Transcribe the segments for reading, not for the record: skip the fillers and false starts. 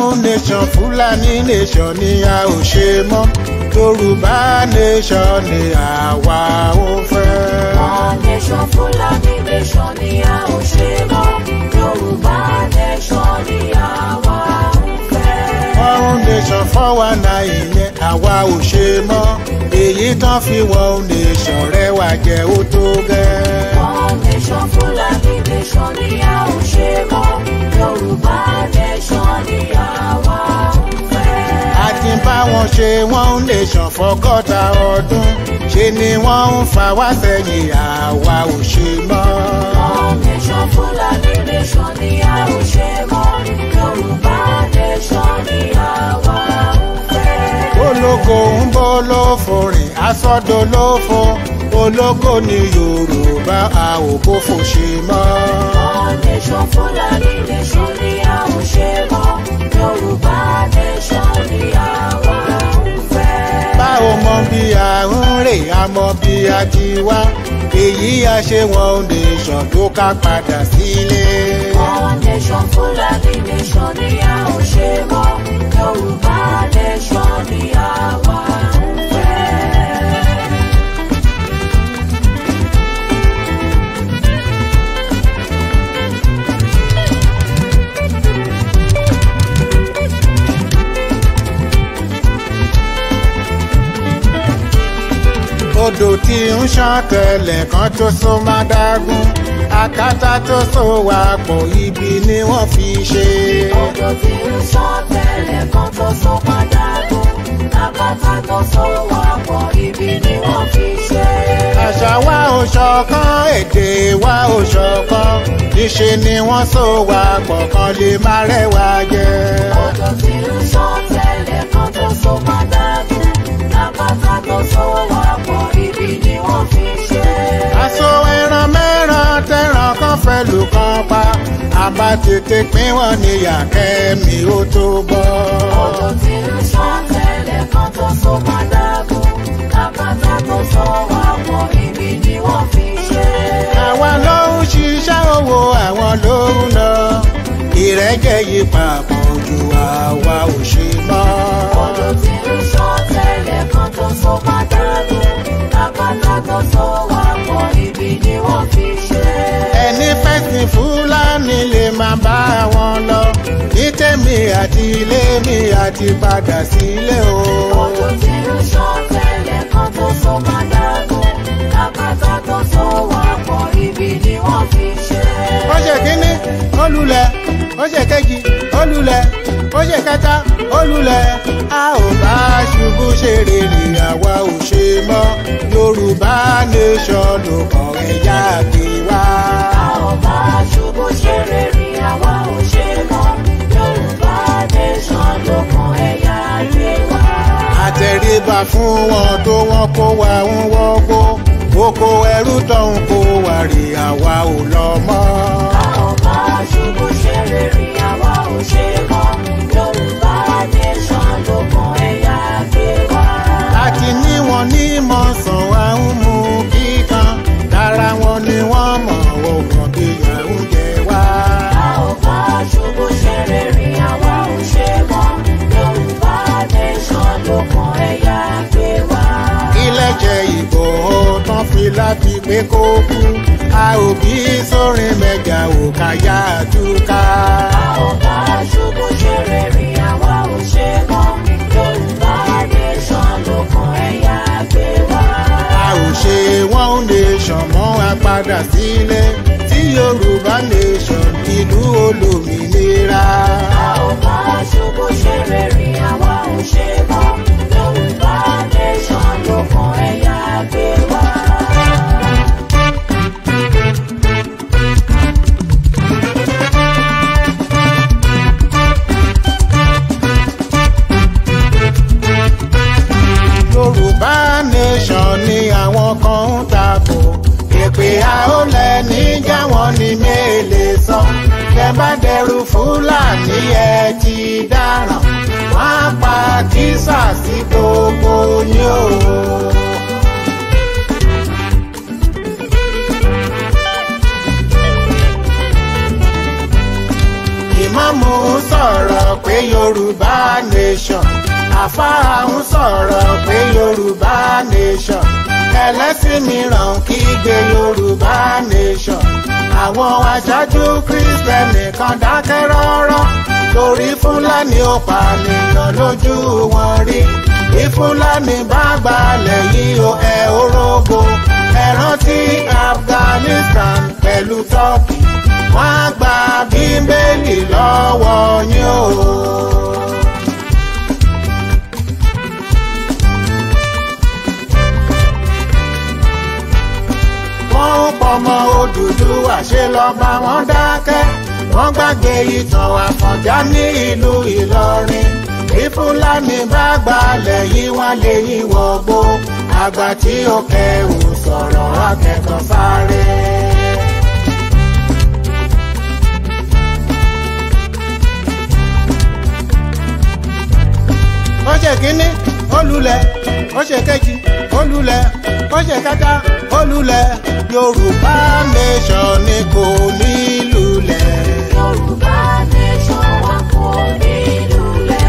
One nation Fúlàní nation ni a ò ṣe mọ́, Yorùbá nation ni àwa ò fẹ́. One nation Fúlàní nation ni a ò ṣe mọ́, Yorùbá nation ni àwa ò fẹ́. One nation 419 yẹn àwa ò ṣe mọ́, èyí tán fi one nation rẹwà jẹ́ ó tó gẹ́. One nation Fúlàní nation ni a ò ṣe mọ́, Yorùbá nation ni àwa ò fẹ́. A ti bá wọn ṣe one nation fọ́gọ́ta ọdún, ṣe ni wọ́n ń fa wá sẹ́yìn, àwa ò ṣe mọ́. One nation Fúlàní nation ni a ò ṣe mọ́, Yorùbá nation ni àwa ò fẹ́. Ológo ń bọ́ lófo rìn, aṣọ́dọ̀ lófo, ológo ni Yorùbá, a ò bófo ṣe mọ́. One nation Fúlàní nation ni a ò ṣe mọ́, Yorùbá nation ni àwa ò fẹ́. Bá o mọ bí a ń rè, a mọ bí a ti wá, èyí a ṣe one nation tó ká padà sílé. One nation Fúlàní nation ni a ò ṣe mọ́, Yorùbá nation ni àwa ò fẹ́. Odò tí ń ṣàn tẹ́lẹ̀ kan tó so má dágún, àkàtà tó so wà pọ̀ ibi ni wọ́n fi ṣe. Odò tí ń ṣàn tẹ́lẹ̀ kan tó so má dágún, àkàtà tó so wà pọ̀ ibi ni wọ́n fi ṣe. Àṣà wa ò ṣọ̀kan, èdè wa ò ṣọ̀kan, níṣe ni wọ́n so wà pọ̀ kan lè má rẹwà jẹ. Odò tí ń ṣàn tẹ́lẹ̀ kan tó so má dágún, àkàtà tó so wà pọ̀ ibi ni wọ́n fi ṣe. Aṣọ ẹran mẹ́ran tẹ̀ràn kan fẹ́ lù kan pa, àbá tètè pín wọn níyà kẹ́mi ó tó bọ́. Odò tí ń ṣàn tẹ́lẹ̀ kan tó so má dágún, àkàtà tó so wà pọ̀ ibi ni wọ́n fi ṣe. Àwa ló ń ṣiṣẹ́ owó, àwọn ló ń lọ, ìrẹ́jẹ yìí papọ̀ ju àwa ò ṣe mọ́. Odò tí ń ṣàn tẹ́lẹ̀ kan tó so má dágún, àkàtà tó so wà pọ̀ ibi ni wọ́n fi ṣe. Ẹni fẹ̀sìn Fúlàní lè máa bá wọn lọ, ní tèmi àti ilé mi àti padà sílé o. Odò tí ń ṣàn tẹ́lẹ̀ kan tó so má dágún, àkàtà tó so wà pọ̀ ibi ni wọ́n fi ṣe. Ó ṣe kínní, ó lulẹ̀, ó ṣe kejì, ó lulẹ̀, ó ṣe kẹta, ó lulẹ̀. A ò bá ṣubú ṣe rere, àwa ò ṣe mọ́, Yorùbá nation ló kàn ẹ̀yà gbé wá. A ò bá ṣubú ṣe rere, àwa ò ṣe mọ́, Yorùbá nation ló kàn ẹ̀yà gbé wá. Àtẹríba fún wọn tó wọn kó wa ń wọ́gbó, oko ẹrú tó ń kó wa rè, àwa ò lọ mọ́. A ò bá ṣubú ṣe rere, àwa ò ṣe mọ́, Yorùbá nation ló kàn ẹ̀yà gbé wá. Àti ní wọn ní mọ̀sán wa ń mú kíkan, lára wọn ni wọ́n mọ̀ ọ̀gbọ̀n bí ìyà ń jẹ wá. A ò bá ṣubú ṣe rere, àwa ò ṣe mọ́, Yorùbá nation ló kàn ẹ̀yà gbé wá. Ilẹ̀ jẹ́ Ìgbòho tán fi láti pé kó kú, a ò bí sórin mẹ́jà ò káyà túká. A ò bá ṣubú ṣe rere, àwa ò ṣe mọ́, Yorùbá nation ló kàn ẹ̀yà gbé wá. A ò ṣe one nation mọ́, a padà sílé tí Yorùbá nation ìlú olómìnira. A ò bá ṣubú ṣe rere, àwa ò ṣe mọ́, Yorùbá nation ló kàn ẹ̀yà gbé wá. Yorùbá nation ni àwọn kan ń takò, èpè àólẹ̀ níjà wọn ní mélèé sọ. Ẹ bá dẹrù Fúlàní ẹ ti dáràn, wọ́n á pa kísà sí gbogbo yín o. Ìmáàmù ń sọ̀rọ̀ pé Yorùbá nation, àfáà ń sọ̀rọ̀ pé Yorùbá nation, ẹlẹ́sìn mìíràn ń kígbe Yorùbá nation. Àwọn aṣáájú Kristẹni kan dákẹ́ rọ́rọ́ torí Fúlàní ó pànìyàn lójú wọn rí. Bí Fúlàní bá gbalẹ̀ yìí ó ẹ orógo. Ẹ rántí Afghanistan pẹ̀lú Turkey, wọ́n á gba Bíbélì lọ́wọ́ yín o. Wọ́n ń pọmọ Odùduwà ṣe lọ́ba wọn dákẹ́. Wọ́n gbàgbé ìtàn Àfọ̀njá ní ìlú Ìlọrin. Bí Fúlàní bá gbalẹ̀ yìí wọ́n lè yí wọgbó. Àgbà tí ó kẹwù sọ̀rọ̀ akẹ́kọ̀ọ́ sáré. Ó ṣe kínní, ó lulẹ̀, ó ṣe kejì, ó lulẹ̀, ó ṣe kẹta, ó lulẹ̀. Yorùbá nation ni kò ní lulẹ̀. Yorùbá nation wa kò ní lulẹ̀.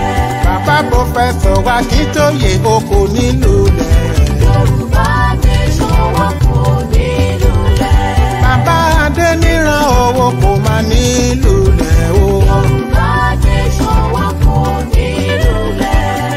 Bàbá Pòfẹ́sọ̀ Akíntóyè o kò ní lulẹ̀. Yorùbá nation wa kò ní lulẹ̀. Bàbá Adéníran owó kò má ní lulẹ̀ o. Yorùbá nation wa kò ní lulẹ̀.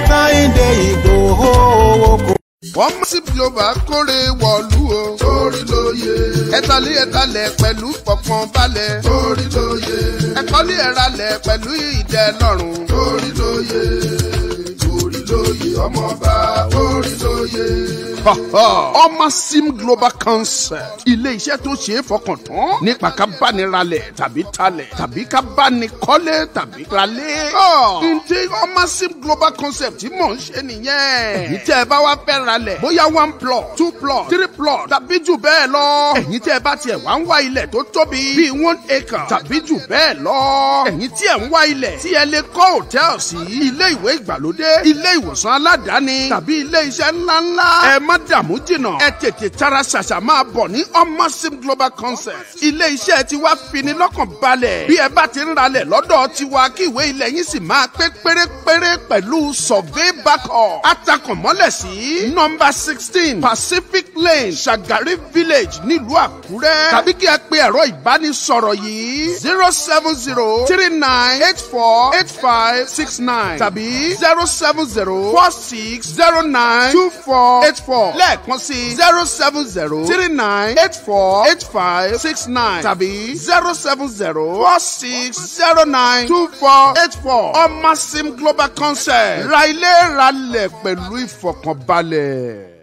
Sunday Ìgbòho owó kò. Wọ́n mú sí global kórè wọ̀lú o. Torí lóye. Ẹ̀tàlí ẹ̀tàlẹ̀ pẹ̀lú fọkàn balẹ̀. Torí lóye. Ẹ̀kọ́lé ẹ̀ralẹ̀ pẹ̀lú ìdẹ́lọ́rùn. Torí lóye. Torí lóye ọmọọba. Torí lóye. Ọmọ Sim Global Concept, ilé iṣẹ́ tó ṣe é fọkàn tán nípa ká bá ní ralẹ̀ tàbí talẹ̀ tàbí ká bá ní kọ́lé tàbí ralé. Ǹjẹ́ Ọmọ Sim Global Concept tí mò ń ṣe nìyẹn. Èyí tẹ́ ẹ bá wá fẹ́ ralẹ̀ bóyá 1 plot, 2 plot, 3 plot tàbí jù bẹ́ẹ̀ lọ. Ẹ̀yin tẹ́ ẹ bá tiẹ̀ wá ń wá ilẹ̀ tó tóbi bíi 1 acre tàbí jù bẹ́ẹ̀ lọ. Ẹ̀yin tí ẹ̀ ń wá ilẹ̀ tí ẹ lè kọ́ hòtẹ́ẹ̀lì sí, ilé ìwé ìgbàlódé, ilé ìwòsàn aládàáni tàbí ilé iṣẹ́ ńláńlá. Ẹ má dààmú jìnnà, ẹ tètè tara ṣàṣà máa bọ̀ ní Ọmọ Sim Global Concept. Ilé iṣẹ́ tiwa fini lọ́kàn balẹ̀. Bí ẹ bá ti ń ralẹ̀ lọ́dọ̀ tiwa kí ìwé ilẹ̀ yín sì máa pé pérépéré pẹ̀lú survey backup. Atakànmọ́lẹ̀ sí nọ́mbà 16 Pacific Lane, Shagari Village nílùú Àkúrẹ́. Tàbí kí ẹ pe ẹ̀rọ ìbánisọ̀rọ̀ yìí 070 39 84 85 69 tàbí 070 46 09 24 84. Lẹ́ẹ̀kan sí 070 39 84 85 69 tàbí 070 46 09 24 84. Ọmọ Sim Global Concept, ra ilé ralẹ̀ pẹ̀lú ìfọ̀kànbalẹ̀.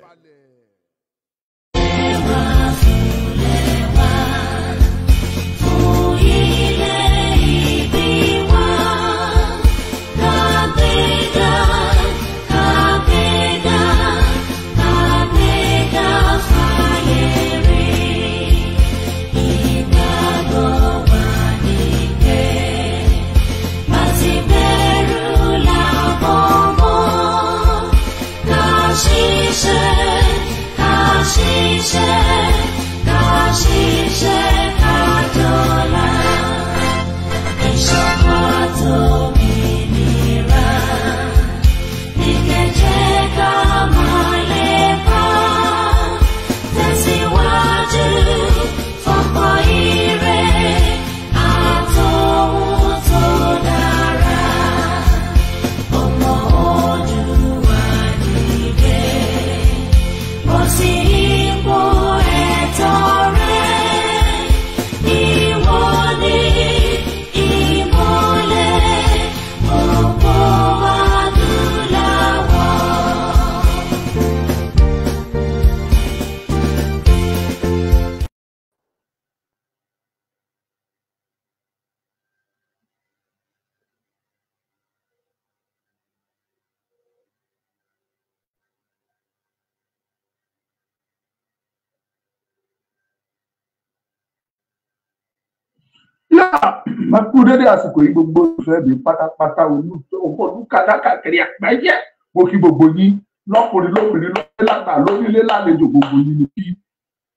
Máa kú dédé àsìkò yìí gbogbo ìfẹ́ mi pátápátá olùkàkàkiri àgbáyé mo kí gbogbo yín lọ́kùnrin lóbìnrin lónílé lágbà lónílé lálejò gbogbo yín ni kí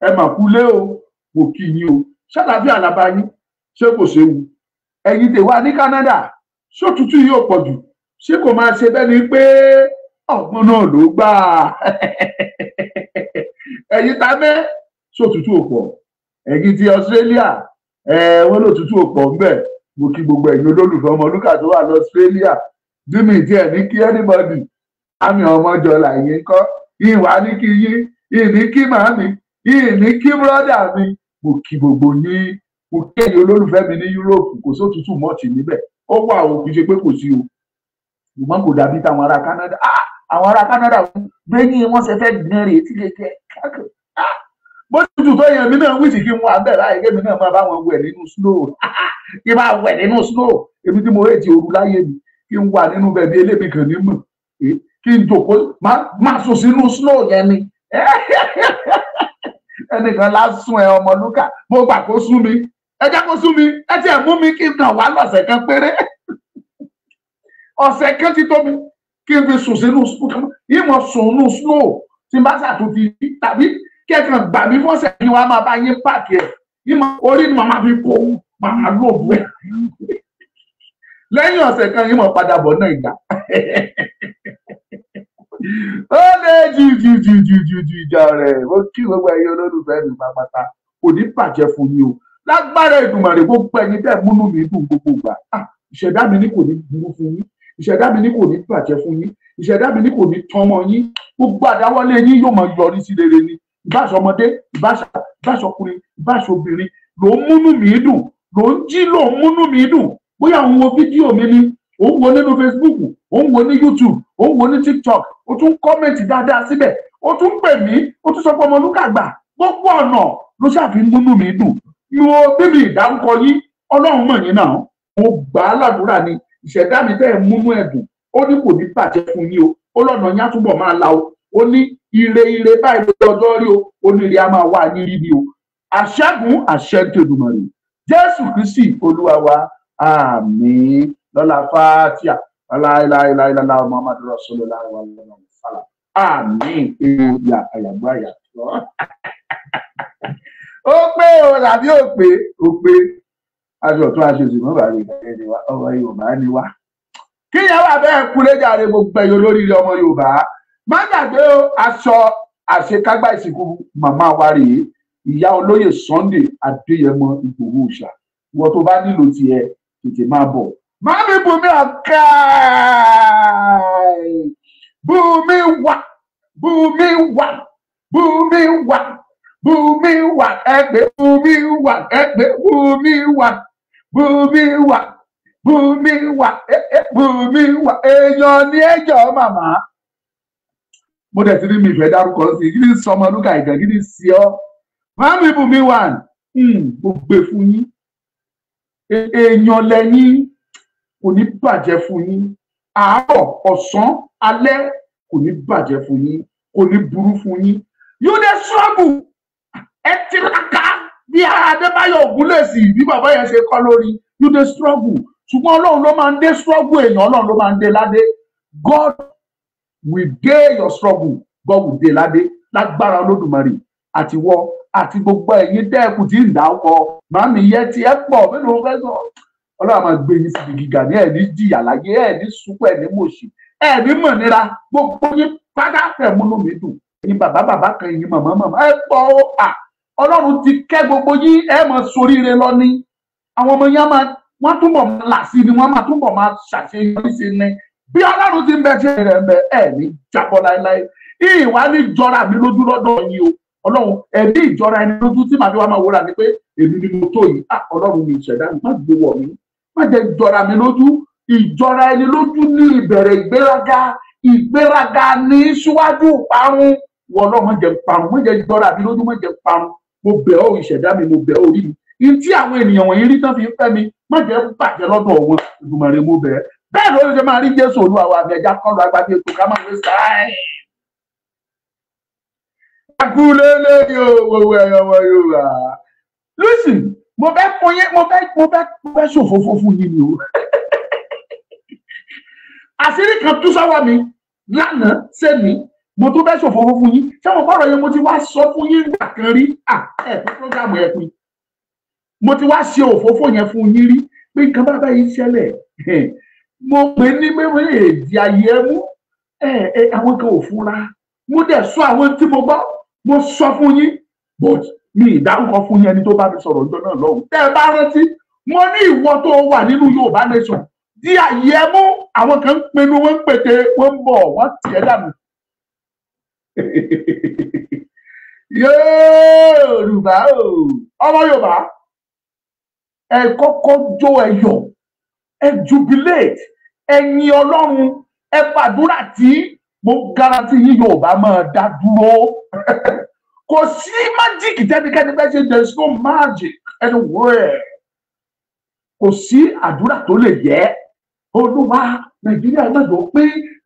ẹ mà kú lé o mo kí yín o ṣàlàbí àlàbà yín ṣé kò séwu ẹ̀yin tèwa ní Canada Ṣótútù yóò pọ̀ jù? Ṣé kò máa ṣe bẹ́ẹ̀ ni pé ọgbọ́n náà ló gbà? Ẹ̀yin ta mẹ́, ṣótútù ò pọ̀? Ẹ̀yin ti Australia, wọ́n lòtútù ò pọ̀ ńbẹ̀. Mo kí gbogbo ẹ̀yin olólùfẹ́ Ọmọlúkà tó wà ní Australia. Bí mi tiẹ̀ ní kí anybody, àmì ọmọjọlá yín kọ́, ìwà ní kí yín, ìní kí màmí, ìní kí brọ́dà mi. Mo kí gbogbo yín. Mo kí ẹ̀yin olólùfẹ́ mi ní Europe. Kò sótútù mọ́ọ̀tì níbẹ̀. Ó wà o, kì í ṣe pé kò sí o, ṣùgbọ́n kò dàbí táwọn ará Canada. Àwọn ará Canada gbẹ́yìn wọ́n ṣe fẹ́ gbìn rè tí lè jẹ́ káàkiri. Bó tutù tó yẹn, mi náà wíṣì kí n wà bẹ́ẹ̀ láì kémi náà máa bá wọn wẹ̀ nínú snow, kí n máa wẹ̀ nínú snow. Èmi tí mo rèétí ooru láyé mi, kí n wà nínú bẹ̀bí elémi kàn ní mọ̀, kí n jòkó máa sùn sínú snow yẹn ni. Ẹnìkan lásùn ẹ Ọmọlúkà, mo gbà kó sú mi, ẹ jẹ́ kó sú mi, ẹ tiẹ̀ mú mi kí n kàn wá lọ́sẹ̀ kan péré. Ọ̀sẹ̀ kan ti tó mi kí n fi sùn sínú ìmọ̀ sùn nínú snow tí n bá ṣàtúntì, tàbí kẹ́kàn gbà mí fọ́sẹ̀ kí wọ́n á máa bá yín pààkì ẹ̀. Ìmọ̀ orí ni màmá fi kó màmá lóògùn ẹ̀. Lẹ́yìn ọ̀sẹ̀ kan yìí mọ̀ padà bọ̀ náà ìgbà. Ó lè jù jù jù jù jù jù ìjà rẹ̀. Mo kí gbogbo ẹ̀yin olólùfẹ́ mi pátápátá. Kò ní bàjẹ́ fún yín o. Lágbára Èdùmàrè, gbogbo ẹ̀yin tẹ́ múnú mi dùn gbogbo ìgbà. Ìṣẹ̀dá mi ní kò ní burú fún yín. Ìṣẹ̀dá mi ní kò ní bàjẹ́ fún yín. Ìṣẹ̀dá mi ní kò ní tán mọ́ yín. Gbogbo àdáwọ́lé yín yóò máa yọrí sí rere ni. Ìbáṣọ ọmọdé, ìbáṣọ ọkùnrin, ìbáṣọ obìnrin ló ń múnú mi dùn, ló ń jí, ló ń múnú mi dùn. Bóyá òun wo fídíò mi ni, òun wo nínú Facebook, òun wo ní YouTube, òun wo ní TikTok, ó tún comment dáadáa síbẹ̀, ó tún pè mí, ó tún sọ pé Ọmọlúkà gbà. Gbogbo ọ̀nà ló ṣàfihàn múnú mi dùn. Mo bí mi ìdárúkọ yín, Ọlọ́run mọ̀ yín náà. Mo gbà á ládùúrà ni, ìṣẹ̀dá mi tẹ́ ẹ̀ múnú ẹ̀dùn, ó ní kò ní bàjẹ́ fún yín o, ó lọ́nà yín á túbọ̀ máa la o, ó ní ire ire báyìí lójú ọjọ́ rí o, ó ní ire á máa wá yín rí ni o. Àṣẹ́gun àṣẹ ń tẹ̀dùmọ̀rì. Jésù Kristi Olúwa wa, àmín. Lọ́la Fátíà, láíláíláíláílá Muhammadu Rasulullah wa sálà. Àmín. Ìyá àyàgbọ́ àyàtọ̀. Ó pé o tàbí ó pé, ó pé. Aṣọ ọ̀tún aṣọ òsì mọ́ bàrẹ̀ ìbàrẹ̀ ni wá, ọmọ Yorùbá ni wá. Kí yẹn wà bẹ́ẹ̀ kúlé jàre gbogbo ẹ̀yọ́ lóríire ọmọ Yorùbá. Má gbàgbé o, aṣọ àṣekágbá ìsìnkú màmá wa rèé, ìyá olóyè Sunday Adéyẹmọ Ìgbòho Òòṣà. Ìwọ tó bá nílò tiẹ̀, tètè máa bọ̀. Màmí Bùnmi ọ̀kẹ́, Bùnmi wà, Bùnmi wà, Bùnmi wà, Bùnmi wà, ẹgbẹ́ Bùnmi wà, ẹgbẹ́ Bùnmi wà, Bùnmi wà, Bùnmi wà, Bùnmi wà, èèyàn ní ẹjọ́ màmá. Mo dẹ̀ ti ní mi ìfẹ́ dárúkọ sí i, kí ni sọ Ọmọlúkà ìgbà, kí ni sí ọ? Màmí Bùnmi wà, mo gbé fún yín. Èèyàn lẹ́yìn, kò ní bàjẹ́ fún yín. Àárọ̀, ọ̀sán, alẹ́, kò ní bàjẹ́ fún yín, kò ní burú fún yín. You dey struggle. Ẹ tiraka bí Adébáyọ̀ Ògúnlẹ̀sì bí bàbá yẹn ṣe kọ́ lórí. You dey struggle. Ṣùgbọ́n Ọlọ́run ló máa ń dé struggle èèyàn, Ọlọ́run ló máa ń dé ládé. God will dé your struggle. God will dé ládé. Lágbára Olódùmarè àti wọ àti gbogbo ẹ̀yin dẹ́kun tí ń dà ọkọ. Màmí yẹ ti ẹ pọ̀ mélòó fẹ́ sọ. Ọlọ́run máa gbé yín síbi gíga ní ẹ̀ ní jìyà láyé, ẹ̀ ní sunkún, ẹ̀ ní mòṣì, ẹ̀ ní mọ̀nira. Gbogbo yín pátá fẹ́ múnú mi dùn. Ẹ̀yin bàbá bàbá kan, ẹ̀yin màmá màmá, ẹ pọ̀ ó à. Ọlọ́run ti kẹ́ gbogbo yín, ẹ máa soríire lọ ní. Àwọn ọmọ yẹn máa wọ́n túbọ̀ máa là sí ni, wọ́n máa túbọ̀ máa ṣàṣeyọrí sí ni. Bí Ọlọ́run ti ń bẹ tí rẹ̀ ń bẹ, ẹ̀ ní jábọ́ láéláé. Ìwà ní jọra mi lójú lọ́dọ̀ yín o. Ọlọ́run ẹ̀mí ìjọra ẹni lójú tí màá fi wá máa wúra ni pé èmi ni mo tó yìí. Ọlọ́run mi ìṣẹ̀dá mi, má gbé wọ̀ mí. Má jẹ́ jọra mi lójú. Ìjọra ẹni lójú ní ìbẹ̀rẹ̀ ìgbéraga. Ìgbéraga ní síwájú parun. Wọ Ọlọ́run má jẹ́ parun, má jẹ́ jọra mi lójú, má jẹ́ parun. Mo bẹ̀ ọ́ ìṣẹ̀dá mi, mo bẹ̀ ọ́ orí mi. Ihun tí àwọn ènìyàn wọ̀nyí rí tán fi ń fẹ́ mi, má jẹ́ bàjẹ́ lọ́dọ̀ wọn. Èdùmàrè mo bẹ̀ ẹ́. Bẹ́ẹ̀ ló ṣe máa rí Jésù Olúwa wa àmì ẹja kọ́ lọ agbábí ètò ká máa wé sáì. Akúlélé yóò gbogbo ẹ̀yọ́ ọmọ Yorùbá. Listen, mo fẹ́ fún yín, mo fẹ́ ṣòfófó fún yín ni o. Àṣírí kan tú sọ́wọ́ mi lánàá sẹ́mi, mo tún fẹ́ ṣòfófó fún yín. Ṣé mo bọ̀rọ̀ yẹn mo ti wá sọ fún yín nígbà kan rí? Ẹ fún prógámù ẹ pin. Mo ti wá ṣe òfófó yẹn fún yín rí pé nǹkan bá báyìí ṣẹlẹ̀. Mo pè ní mímú èdè ayé ẹ mú ẹ àwọn kan ò fúnra. Mo dẹ̀ sọ àwọn tí mo gbọ́, mo sọ fún yín, but mi ìdárúkọ fún yín ẹni tó bá mi sọ̀rọ̀ ọjọ́ náà lọ́hùn. Tẹ́ ẹ bá rántí, mo ní ìwọ tó wà nínú Yorùbá Nation di àyè ẹ mú, àwọn kan ń pinnu, wọ́n ń pète, wọ́n ń bọ̀, wọ́n tiẹ̀ dànù. Yorùbá o, ọmọ Yorùbá, ẹ kọ́kọ́ jó, ẹ yọ̀, ẹ jubilate, ẹ yin Ọlọ́run, ẹ gbàdúrà tí mo guarantee yín Yorùbá máa dá dúró. Kò sí magic tẹ́nikẹ́ni fẹ́ ṣe, there is no magic anywhere. Kò sí àdúrà tó lè yẹ. Olúwa Nàìjíríà gbọ́dọ̀ pé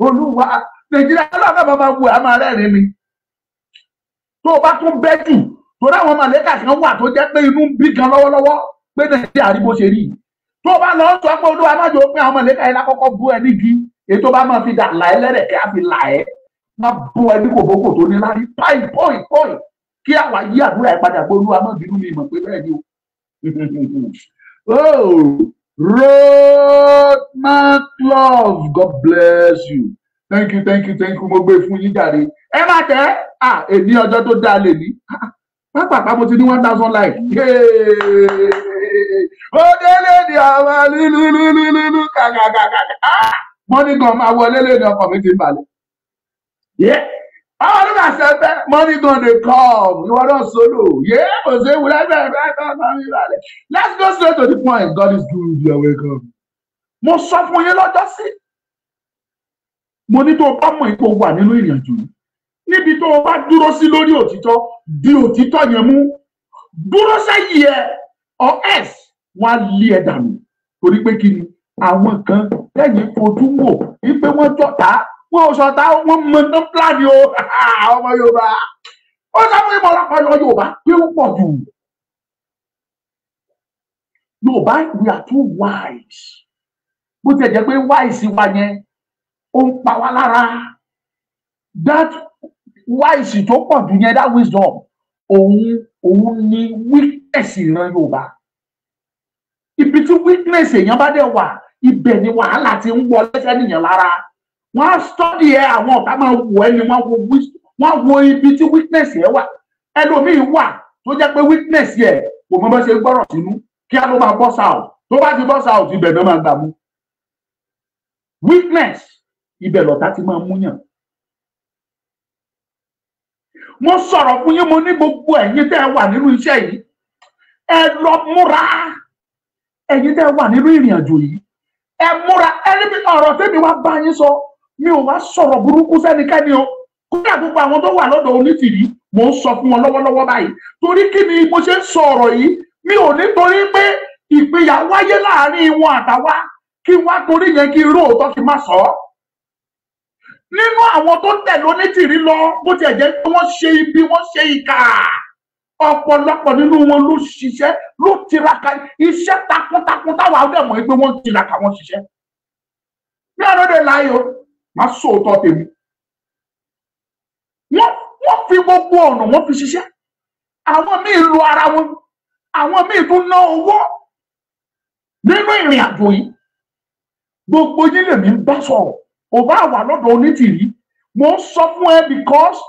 Olúwa Nàìjíríà ọlọ́run bàbá wù á máa rẹ́rìn ni. Tó o bá tún bẹ́ jù, torí àwọn màlẹ́kà kan wà tó jẹ́ pé inú ń bí gan lọ́wọ́lọ́wọ́ pé Nàìjíríà rí bó ṣe rí. Tó o bá lọ sọ pé Olúwa má jò pé àwọn màlẹ́kà yẹn lákọ́kọ́ bú ẹ nígi, èyí tó bá máa fi dà là ẹ́ lẹ́rẹ̀kẹ́ á fi là ẹ́, má bú ẹ ní kòbókò tó ní lárí páì pọ́ì pọ́ì kí àwa yí àdúrà ẹ padà pé Olúwa má bínú, mi mọ̀ pé bẹ́ẹ̀ ni o. Oh, Roadman Love, God bless you. Thank you, thank you, thank you. Mo gbé fún yín jàre. Ẹ má tẹ́ à èmi ọjọ́ tó dáa lè ní. Pápápá mo ti ní 1000 like. Ó délé ní àwọn lúlúlúlúlú kàkàkàkà. Money gun máa wọlé lé ní ọkọ̀ mi ti ń balẹ̀. Àwọn ọdún àṣẹ fẹ́ money gun dey come. Ìwọ náà solo. Kò sí ewu lẹ́gbẹ̀ẹ́ bẹ́ẹ̀ bẹ́ẹ̀ bẹ́ẹ̀. Let's go straight to the point. God is good. You are welcome. Mo sọ fún yín lọ́jọ́ sí. Mo ní tó o bá mọ̀ ipò wà nínú ìrìnàjò yìí. Níbi tó o bá dúró sí lórí òtítọ́, di òtítọ́ yẹn mú. Dúró sẹ́yìn ẹ or else wọ́n á lé ẹ dànù. Torí pé kí ni àwọn kan lẹ́yìn fojú wò wípé wọ́n jọ̀tá, wọ́n ò sọ̀tá, wọ́n mọ ní pílánì o. Ọmọ Yorùbá. Ó sọ fún ìmọ̀ ọlọ́pàá Yorùbá pé ó pọ̀ jù. Yorùbá, we are too wise. Bó tiẹ̀ jẹ́ pé wise wa yẹn ó ń pa wá lára. That wise tó pọ̀ jù yẹn, that wisdom, òun ni weakness ìran Yorùbá. Ibi tí weakness èèyàn bá dẹ̀ wà, ibẹ̀ ni wàhálà ti ń wọlé sẹ́nìyàn lára. Wọ́n á study ẹ, àwọn ọ̀tá máa wò ẹ́ ni wọ́n wo ibi tí weakness ẹ wà. Ẹlòmíì wà tó jẹ́ pé weakness ẹ kò mọ bó ṣe gbọ́rọ̀ sínú, kí á ló máa bọ́ south. Tó bá ti bọ́ south, ibẹ̀ náà máa gbà mú. Weakness ibẹ̀ lọ̀tá ti máa múyàn. Mo sọ̀rọ̀ fún yín, mo ní gbogbo ẹ̀yin tẹ́ ẹ wà nínú iṣẹ́ yìí, ẹ lọ múra. Ẹ̀yin tẹ́ ẹ wà nínú ìrìn àjò yìí, ẹ múra. Ẹni bí ọ̀rọ̀ tẹ́mi wá bá yín sọ, mi ò wá sọ̀rọ̀ burúkú sẹ́nikẹ́ni o. Kódà gbogbo àwọn tó wà lọ́dọ̀ Onítìrí, mò ń sọ fún wọn lọ́wọ́lọ́wọ́ báyìí. Torí kí ni mo ṣe ń sọ ọ̀rọ̀ yìí? Mi ò ní torí pé ìpínyà wáyé láàárín wọn àtàwa kí wá torí yẹn kí irú òótọ́ kí má sọ ọ́. Nínú àwọn tó tẹ̀lé Onítìrí lọ, bó tiẹ̀ jẹ́ pé wọ́n ṣe ibi, wọ́n ṣe ìkà, ọ̀pọ̀lọpọ̀ nínú wọn ló ṣiṣẹ́, ló tiraka iṣẹ́ takuntakun táwa ọdẹ mọ̀ pé wọ́n tiraka, wọ́n ṣiṣẹ́. Bí ọ̀rọ̀ dẹ̀ láyé o, má sòótọ́ tèmi. Wọ́n fi gbogbo ọ̀nà wọ́n fi ṣiṣẹ́. Àwọn míì lu ara wọn, àwọn míì tún ná owó nínú ìrìn àjò yìí. Gbogbo yín lèmi ń bá sọ̀rọ̀. Ò bá wà lọ́dọ̀ Onítìrí, mo ń sọ fún ẹ because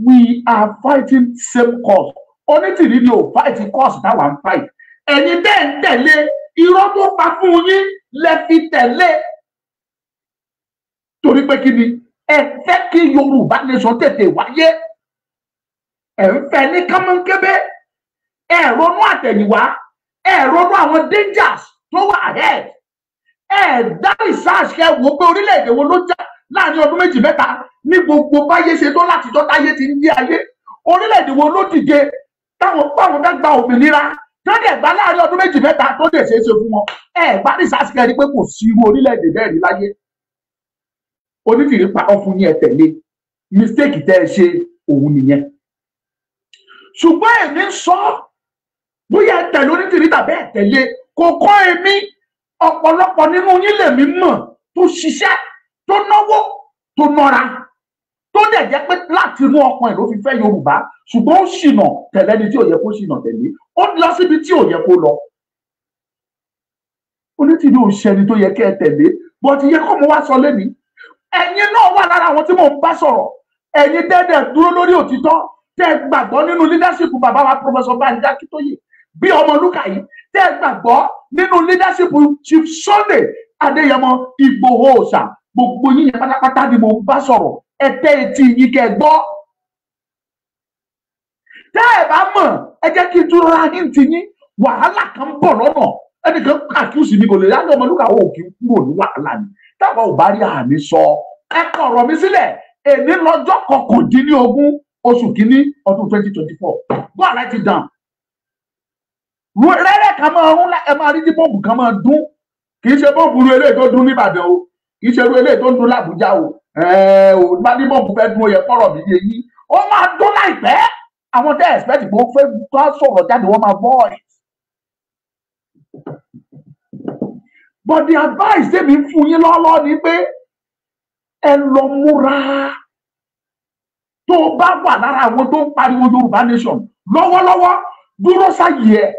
we are fighting same cause. Onítìrí ni ò fight cause táwa ń fight. Ẹ̀yin bẹ́ẹ̀ ń tẹ̀lé irọ́ tó pa fún yín lẹ fi tẹ̀lé. Torí pé kí ni ẹ fẹ́ kí Yorùbá Nation tètè wáyé. Ẹ ń fẹ́ ní kánmọ́nkébé. Ẹ ronú àtẹ̀yìnwá. Ẹ ronú àwọn dangers tó wà ahead. Ẹ dá research kẹ wò pé orílẹ̀-èdè wo ló já láàrin ọdún méjì mẹ́ta ní gbogbo báyé ṣe tó látijọ́ táyé ti ń yé ayé. Orílẹ̀-èdè wo ló dìde táwọn báwọn fẹ́ gba òmìnira tó dẹ̀ gbà láàrin ọdún méjì mẹ́ta tó dẹ̀ ṣeé ṣe fún wọn. Ẹ bá research kẹ rí pé kò sí irú orílẹ̀-èdè bẹ́ẹ̀ rí láyé. Onítìrí parọ́ fún yín, ẹ tẹ̀lé. Mistake tẹ́ ẹ ṣe òun nìyẹn. Ṣùgbọ́n èmi ń sọ bóyá ẹ tẹ̀lé Onítìrí tàbí ẹ tẹ̀lé kò kọ́ èmi. Ọ̀pọ̀lọpọ̀ nínú yín lèmi mọ̀ tó ṣiṣẹ́, tó náwó, tó nọ́ra, tó dẹ̀ jẹ́ pé láti inú ọkàn ẹ̀ ló fi fẹ́ Yorùbá, ṣùgbọ́n ó ṣìnà tẹ̀lé ẹni tí ò yẹ kó ṣìnà tẹ̀lé, ó lọ síbi tí ò yẹ kó lọ. Onítìrí ò ṣe ẹni tó yẹ kẹ́ ẹ tẹ̀lé. But iye kọ́ mo wá sọ lẹ́ni, ẹ̀yin náà wà lára àwọn tí mò ń bá sọ̀rọ̀. Ẹ̀yin dẹ́dẹ̀ dúró lórí òtítọ́, tẹ́ gbàgbọ́ nínú leadership bàbá wa Professor Banji Akíntóyè bí Ọmọlúkà yìí, tẹ́ gbàgbọ́ nínú leadership Chief Sunday Adéyẹmọ Ìgbòho Òòṣà. Gbogbo yín yẹn pátápátá ni mò ń bá sọ̀rọ̀. Ẹ tẹ́ etí yín kẹ́ gbọ́. Tẹ́ ẹ bá mọ̀, ẹ jẹ́ kí n tún ra hint yín. Wàhálà kan ń bọ̀ lọ́nà. Ẹnìkan accuse mi kò lè yá ní Ọmọlúkà ò kí ń kúrò ní wàhálà ni. Táwa ò bá rí àmì sọ, ẹ kọ ọ̀rọ̀ mi sílẹ̀. Èní lọ́jọ́ 19 oṣù kìíní ọdún 2024. Go and write it down. Rẹ́rẹ́ kan máa rún, ẹ máa rí tí bọ́ọ̀bù kan máa dún. Kì í ṣe bọ́ọ̀bù ru eléyìí tó dún nìbàdàn o, kì í ṣe ru eléyìí tó ń dún làbújá o. Ò bá ní bọ́ọ̀bù fẹ́ dún, ó yẹ kọ́rọ̀ mi yé yín. Ó máa dún láìpẹ́. Àwọn tẹ́ expect pé ó fẹ́ tó sọ̀rọ̀ jáde, wọ́n máa voice. But the advice tèmi ń fún yín lọ́lọ́ ni pé ẹ lọ múra. Tó o bá wà lára àwọn tó ń pariwo Yorùbá nation lọ́wọ́lọ́wọ́, dúró sáyé ẹ.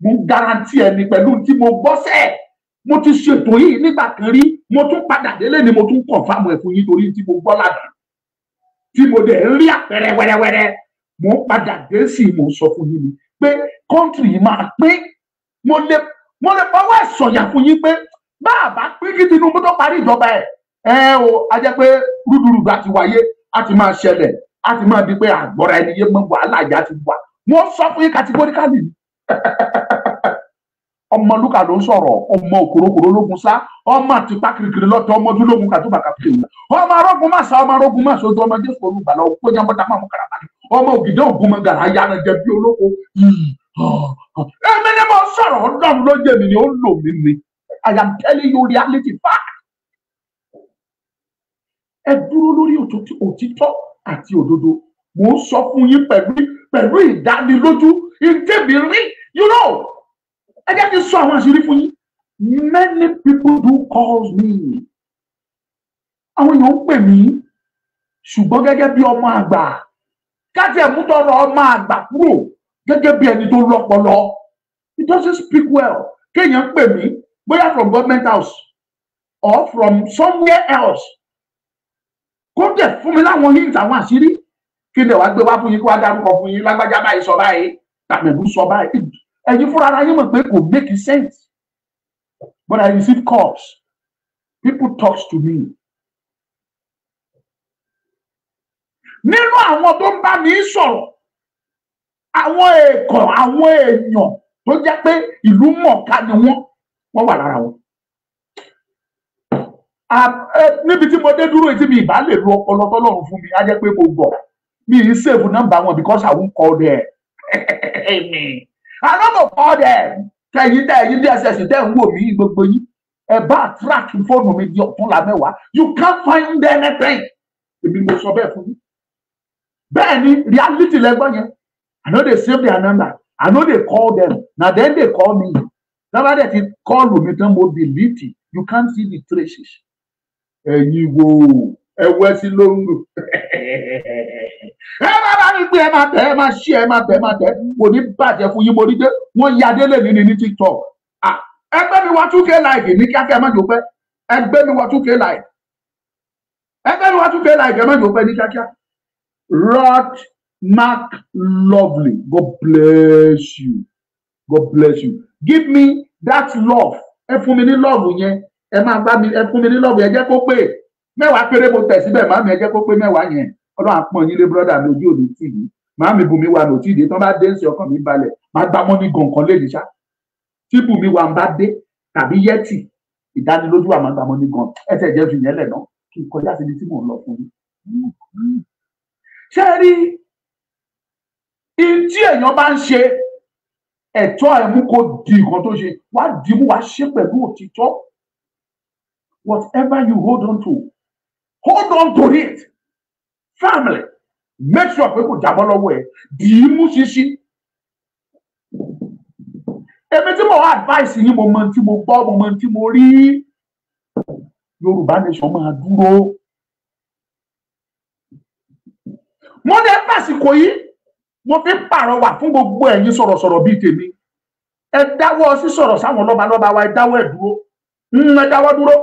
Mo guarantee ẹ ní pẹ̀lú tí mo gbọ́ sẹ́ẹ̀. Mo ti ṣètò yìí nígbà kan rí, mo tún padà délé ni mo tún confirm ẹ̀ fún yín torí tí mo gbọ́ lánàá, tí mo dẹ̀ ń rí àpẹẹrẹ wẹ́rẹ́wẹ́rẹ́. Mo ń padà dé sí i, mo ń sọ fún yín ni pé country yìí máa pín. Mo lè fọwọ́ ẹ̀ sọ̀yà fún yín pé bá a bá pín kí Tinubu tó parí ìjọba ẹ̀, ẹ o, a jẹ́ pé rúdurùdu àti wáyé, a ti máa ṣẹlẹ̀, a ti máa di pé àgbọ̀ra ẹni yé mọ́, wàhálà ìyá ti wà. Mo sọ fún yín categorically. Ọmọlúkà ló ń sọ̀rọ̀, ọmọ òkòrókòró lógun sá, ọmọ àtìpá kirikiri lọ́tọ̀, ọmọ ojúlógun kàtúbà kàtúbà, ọmọ arógun má sá, ọmọ arógun má sojú, ọmọ Jésù olùgbàlà òkú jàmbọ́tà máa mú kàràbà, ọmọ ògìdá ògùn mọ̀gàrà yára jẹ bí olóko. Èmi ni mo sọ̀rọ̀, Ọlọ́run ló jẹ́ mi ni ó lò mí ni. I am telling you reality fact. Ẹ dúró lórí òtítọ́ àti òdodo. Mo ń sọ fún yín pẹ̀lú ìdánilójú ìtẹ̀mí rí. You know, ẹ jẹ́ kí n sọ àwọn àṣírí fún yín. Many people do call me. Àwọn èèyàn ń pè mí, ṣùgbọ́n gẹ́gẹ́ bí ọmọ àgbà, káàtì ẹ̀mú tọrọ ọmọ àgbà kúrò gẹ́gẹ́ bí ẹni tó lọ́pọlọ. It doesn't speak well. Kéèyàn pè mí bóyá from government house or from somewhere else, kó dẹ̀ fún mi láwọn hint, àwọn àṣírí, kí lè wá gbé wá fún yín, kó wá dárúkọ fún yín, lágbájá báyìí sọ báyìí, tàmẹ̀dù sọ báyìí. Ẹ̀yin fúnra ara yín mọ̀ pé kò make sense. But I receive calls. People talk to me. Nínú àwọn tó ń bá mi sọ̀rọ̀, àwọn èèkàn, àwọn èèyàn tó jẹ́ pé ìlú mọ̀ọ́ká ni wọ́n wà lára wọn. Níbi tí mo dé dúró, tí mi ìbá lè lu ọpọlọ tọ́lọ́run fún mi, á jẹ́ pé mo gbọ́. Mi ì save nọ́mbà wọn because I won't call them. I no go call them. Kẹ̀yin tẹ́ ẹ̀yin DSS tẹ́ ń wò mí gbogbo yín, ẹ bá track fóònù mi di ọ̀túnla mẹ́wàá, you can't find anything. Èmi mo sọ bẹ́ẹ̀ fún yín. Bẹ́ẹ̀ ni reality lẹ́gbọ́n yẹn. I no dey save their number. I no dey call them. Na then they call me. Nọ́mbà dẹ̀ ti kọ́ọ̀lù mi tán, mo delete. You can't see the traces. Ẹ̀yin wo ẹ wẹ́ sí lóńgò. Ẹ má bá mi gbé, ẹ má tẹ, ẹ má ṣí, ẹ má tẹ, ẹ má tẹ. Kò ní bàjẹ́ fún yín. Mo rí dé, wọ́n ya délé ní ní TikTok. Ẹgbẹ́ mi wọ 2K like ní kíákíá, ẹ má jò pẹ́. Ẹgbẹ́ mi wọ 2K like. Ẹgbẹ́ mi wọ 2K like, ẹ má jò pẹ́ ní kíákíá. Rod Mark Lovely, God bless you. God bless you. Give me that love. Ẹ fún mi ní love yẹn. Ẹ máa bá mi, ẹ fún mi ní love yẹn, jẹ́ kó pé mẹ́wàá péré mo tẹ̀ síbẹ̀, màámi ẹ jẹ́ kó pé mẹ́wàá yẹn. Ọlọ́run àpọ̀n yín lé brọ́dà mi, ojú òní tì yín. Màámi Bùnmi wà ní òtí ìdè, tán bá dé ń ṣe ọkàn mi balẹ̀, màá gbá mọ́ ní gànkan lè ní ṣá. Tí Bùnmi wà ń bá dé tàbí yẹ́tì, ìdánilójú àmọ́ gbá mọ́ ní gàn. Ẹ tẹ̀ jẹ́ fi yẹn lẹ̀ náà kí n kọjá síbi tí mò ń lọ fún yín. Ṣé ẹ rí i tí èèyàn bá ń ṣe ẹ̀tọ́ ẹ̀ mú kó di nǹkan tó ṣe, wá dì mú, wá ṣe pẹ̀lú òtítọ́. Whatever you hold on to, hold on to it. Family, make sure pé kò jábọ́ lọ́wọ́ ẹ̀, dì í mú ṣinṣin. Èmi tí mo wá advice yín, mo mọ tí mo gbọ́, mo mọ tí mo rí. Yorùbá nation máa dúró. Mo dé fàsìkò yìí, mo fi pàrọwà fún gbogbo ẹ̀yin sọ̀rọ̀sọ̀rọ̀ bíi tèmi. Ẹ dáwọ́ sísọ̀rọ̀ sáwọn lọ́balọ́ba wa, ẹ dáwọ́ ẹ̀ dúró. Ẹ dáwọ́ dúró.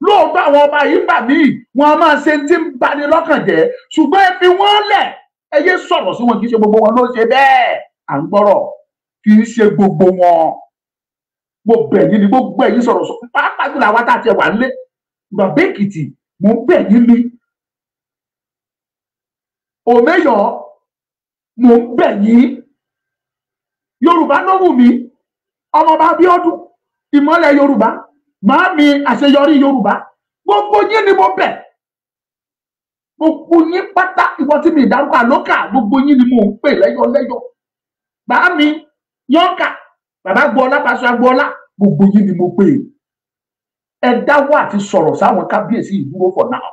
Lóòótọ́ àwọn ọba yìí gbà míì wọn a máa ṣe tí ń bani lọ́kàn jẹ́, ṣùgbọ́n ẹ fi wọ́n lẹ̀, ẹ yé sọ̀rọ̀ sí wọn. Kì í ṣe gbogbo wọn ló ṣe bẹ́ẹ̀, à ń gbọ́rọ̀, kì í ṣe gbogbo wọn. Mo bẹ̀ yín ni, gbogbo ẹ̀yin sọ̀rọ̀ sọ, pàápàá jùlọ àwa tá a ti wà nílé bàbá Èkìtì, mo bẹ̀ yín ni. Òmeyọ̀, mo ń bẹ̀ yín. Yorùbá ló wù mí, ọmọọba Abíọ́dún, ìmọ́lẹ̀ Yorùbá, màámi àṣeyọrí Yorùbá, gbogbo yín ni mo bẹ̀, gbogbo yín pátá. Ìwọ tí mi ìdárúkọ àlókà, gbogbo yín ni mo ń pè lẹ́yọ̀lẹ́yọ̀. Bàámi yọǹkà, bàbá gbọ́lá, pàṣẹ agbọ́lá, gbogbo yín ni mo pè. Ẹ dáwọ́ àti sọ̀rọ̀ sáwọn kábíyèsí ìdúró for now.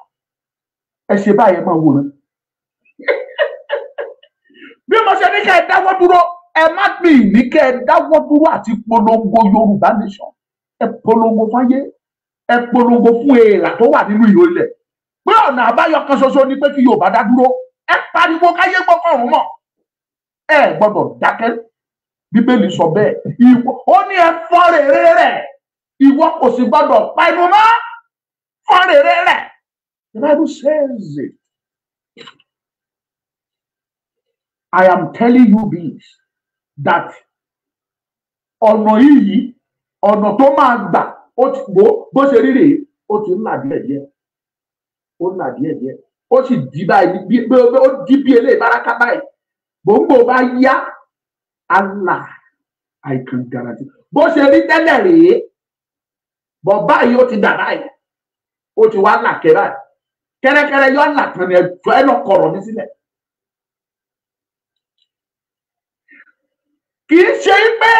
Ẹ ṣe báyẹn máa wòran. Bí mo ṣe ní ká ẹ dáwọ́ dúró, ẹ má pè ní ká ẹ dáwọ́ dúró àti polongo Yorùbá nation. Ẹ polongo fáyé, ẹ polongo fún èèrà tó wà nínú ìhó ilẹ̀ pé ọ̀nà àbáyọ kan ṣoṣo ni pé kí Yorùbá dá dúró. Ẹ pariwo káyé gbọ́kànrún mọ̀, ẹ gbọ́dọ̀ dákẹ́. Bíbélì sọ bẹ́ẹ̀, ìwọ ó ní ẹ fọ́ rere rẹ̀, ìwọ kò sì gbọ́dọ̀ pa ẹnu mọ́, fọ́ rere rẹ̀. The Bible says it. I am telling you this, that ọ̀nà yìí, ọ̀nà tó máa gbà, ó ti bó ṣe rí rèé, ó ti ń là díẹ̀ díẹ̀, ó ń là díẹ̀ díẹ̀, ó sì di báyìí, ó di bí eléyìí báraka báyìí. Gbòǹgbò bá yá, Allah, I can guarantee. Bó ṣe rí tẹ́lẹ̀ rèé, bọ̀ báyìí ó ti dà báyìí, ó ti wá là kẹ́ báyìí, kẹ́rẹ́kẹ́rẹ́ yọ là kan ní ẹjọ́ ẹ lọ kọ̀rọ̀ mi sílẹ̀. Kì í ṣe pé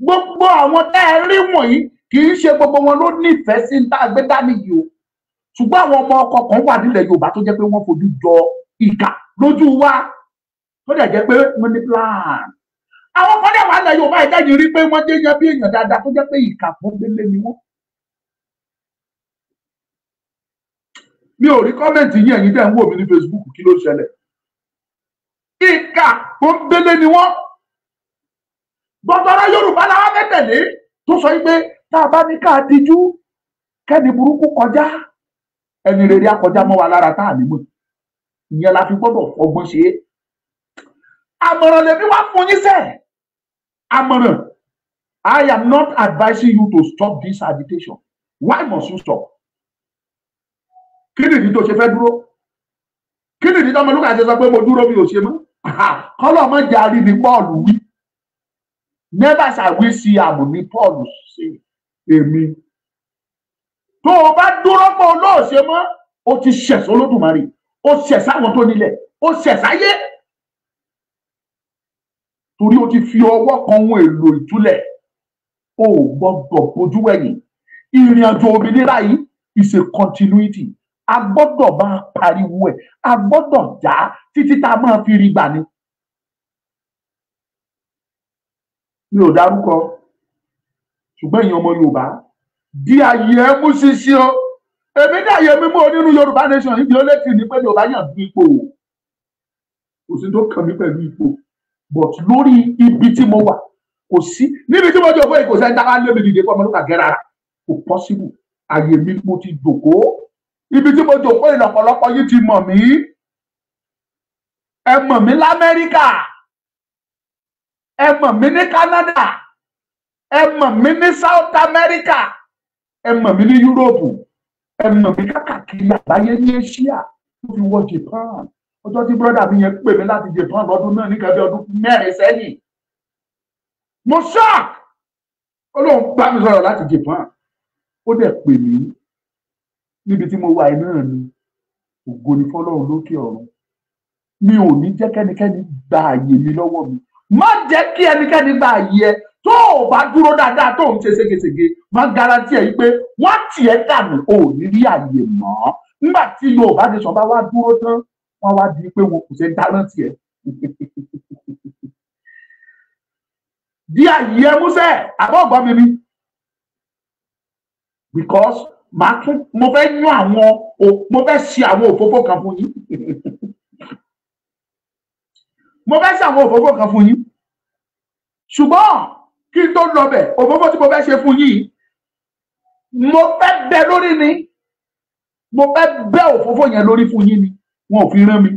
gbogbo àwọn tẹ́ ẹ rí wọ̀nyí, kì í ṣe gbogbo wọn ló nífẹ̀ẹ́ sí tá a gbé dání yìí o. Ṣùgbọ́n àwọn ọmọ ọkọ kan wà nílẹ̀ Yorùbá tó jẹ́ pé wọ́n fojú jọ ìkà lójú wa, tó dẹ̀ jẹ́ pé wọ́n ní plan. Àwọn kan dẹ̀ wà nílẹ̀ Yorùbá ìdájì rí pé wọ́n jẹ́ yan bí èèyàn dáadáa tó jẹ́ pé ìkà pọ́nbélé ni wọ́n. Mi ò rí kọ́mẹ̀ntì yín, ẹ̀yin tẹ́ ń wò mí ní Facebook, kí ló ṣẹlẹ̀? Ìkà pọ́nbélé ni wọ́n. Gbọ̀ngàn Yorùbá làwọn fẹ́ tẹ̀lé tó sọ pé tá a bá ní ká díjú kẹ́ni burúkú kọjá, ẹni rere akọjá mọ́ wa lára tá à ní mọ̀. Ìyẹn la fi gbọ́dọ̀ fọgbọ́n ṣe é. Àmọ̀ràn lèmi wá fún yín sẹ́. Àmọ̀ràn. I am not advising you to stop this agitation. Why must you stop? Kí nìdí tó ṣe fẹ́ dúró? Kí nìdí tó Ọmọlúkà ṣe sọ pé mo dúró mi ò ṣe mọ́? Kọ́lọ́ mọ́ jàrí ni Paul wí. Never shall we see àmù ní Paul ṣe èmi. Tó o bá dúró pé olóòṣe mọ́, o ti ṣẹ̀sọ́ Olódùmarè, o ṣẹ̀ sáwọn tó nílẹ̀, o ṣẹ̀ sáyé. Torí o ti fi ọwọ́ kan ohun èlò ìtúlẹ̀, o ò gbọ́dọ̀ bójú wẹ̀yìn. Ìrìn àjò òmìnira yìí is a continuity. A gbọ́dọ̀ máa pariwo ẹ̀, a gbọ́dọ̀ já títí tá a máa fi rí gbà ni. Mi ò dárúkọ, ṣùgbọ́n èèyàn ọmọ Yorùbá di àyè ẹ mú ṣinṣin o. Èmi ní àyè mímú onínú Yorùbá nation níbi ó létí ní pé Yorùbá yàn bí ipò, kò sí tó kàn mí pẹ̀lú ipò, but lórí ibi tí mo wà kò sí níbi tí mo jòkó yìí, kò sẹ́ni táwa lé mi dìde fún Ọmọlúkà gẹ́ rárá, kò possible. Àyè mi mo ti jòkó, ibi tí mo jòkó yìí lọ́pọ̀lọpọ̀ yìí ti mọ̀ mí. Ẹ mọ̀ mí l'Amẹ́ríkà, ẹ mọ̀ mí ní Canada, ẹ mọ̀ mí ní South America, ẹ mọ̀ mí ní Europe, ẹ mọ̀ mí káàkiri àgbáyé ní Asia tó fi wọ Japan. Ọjọ́ tí brọ́dà mi yẹn pè mí láti Japan lọ́dún náà ní kẹfẹ́ ọdún mẹ́rin sẹ́yìn, mo shock. Ó lóun bá mi sọ̀rọ̀ láti Japan, ó dẹ̀ pè mí níbi tí mo wà náà ni. Ògo ni fọ́lọ́run lókè ọ̀run. Mi ò ní jẹ́ kẹ́nikẹ́ni gba àyè mi lọ́wọ́ mi. Má jẹ́ kí ẹnikẹ́ni gba àyè ẹ. Tó o bá dúró dáadáa tó ń ṣe ségesège, má garanti ẹ yìí pé wọ́n tì ẹ́ dànù, ò ní rí àyè mọ́. Nígbà tí Yorùbá nation bá wá dúró tán, wọ́n wá di pé wọn kò ṣe dáná tiẹ̀. Di àyè ẹ músẹ́, àbọ̀ ọ̀gbọ́n mi ni. Because màá tún mo fẹ́ yán àwọn, mo fẹ́ ṣe àwọn òfófó kan fún yín. Mo fẹ́ ṣe àwọn òfófó kan fún yín. Ṣùgbọ́n kí n tó lọ bẹ̀, òfófó tí mo fẹ́ ṣe fún yín, Mo fẹ́ bẹ lórí ni, mo fẹ́ bẹ òfófó yẹn lórí fún yín ni, wọn ò fi rán mi,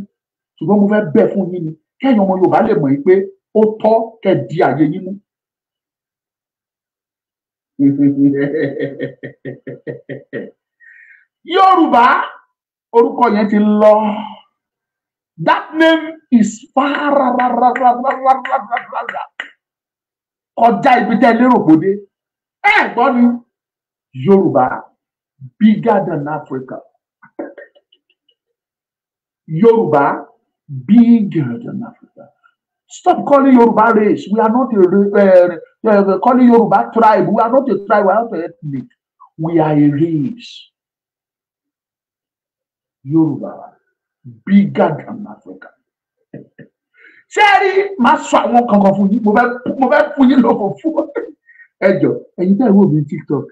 ṣùgbọ́n mo fẹ́ bẹ fún yín ni kẹ́yìn ọmọ Yorùbá lè mọ̀ yín pé ó tọ́ kẹ́ di àyè yín mú. Yorùbá orúkọ yẹn ti lọ. That name is far kọjá ibi tẹ́ lérò bòde. Ẹ gbọ́ ni, Yorùbá bigger than Africa. Yorùbá bigger than Africa. Stop calling Yoruba race. We are not a calling Yoruba tribe. We are not a tribe. We are not an ethnic. We are a race. Yoruba bigger than Africa. Ṣé ẹ rí, máa sọ àwọn kankan fún yín, mo fẹ́ fún yín lọ́kọ̀ fún ẹ jọ. Ẹ̀yin tẹ́ ẹ wò mí TikTok,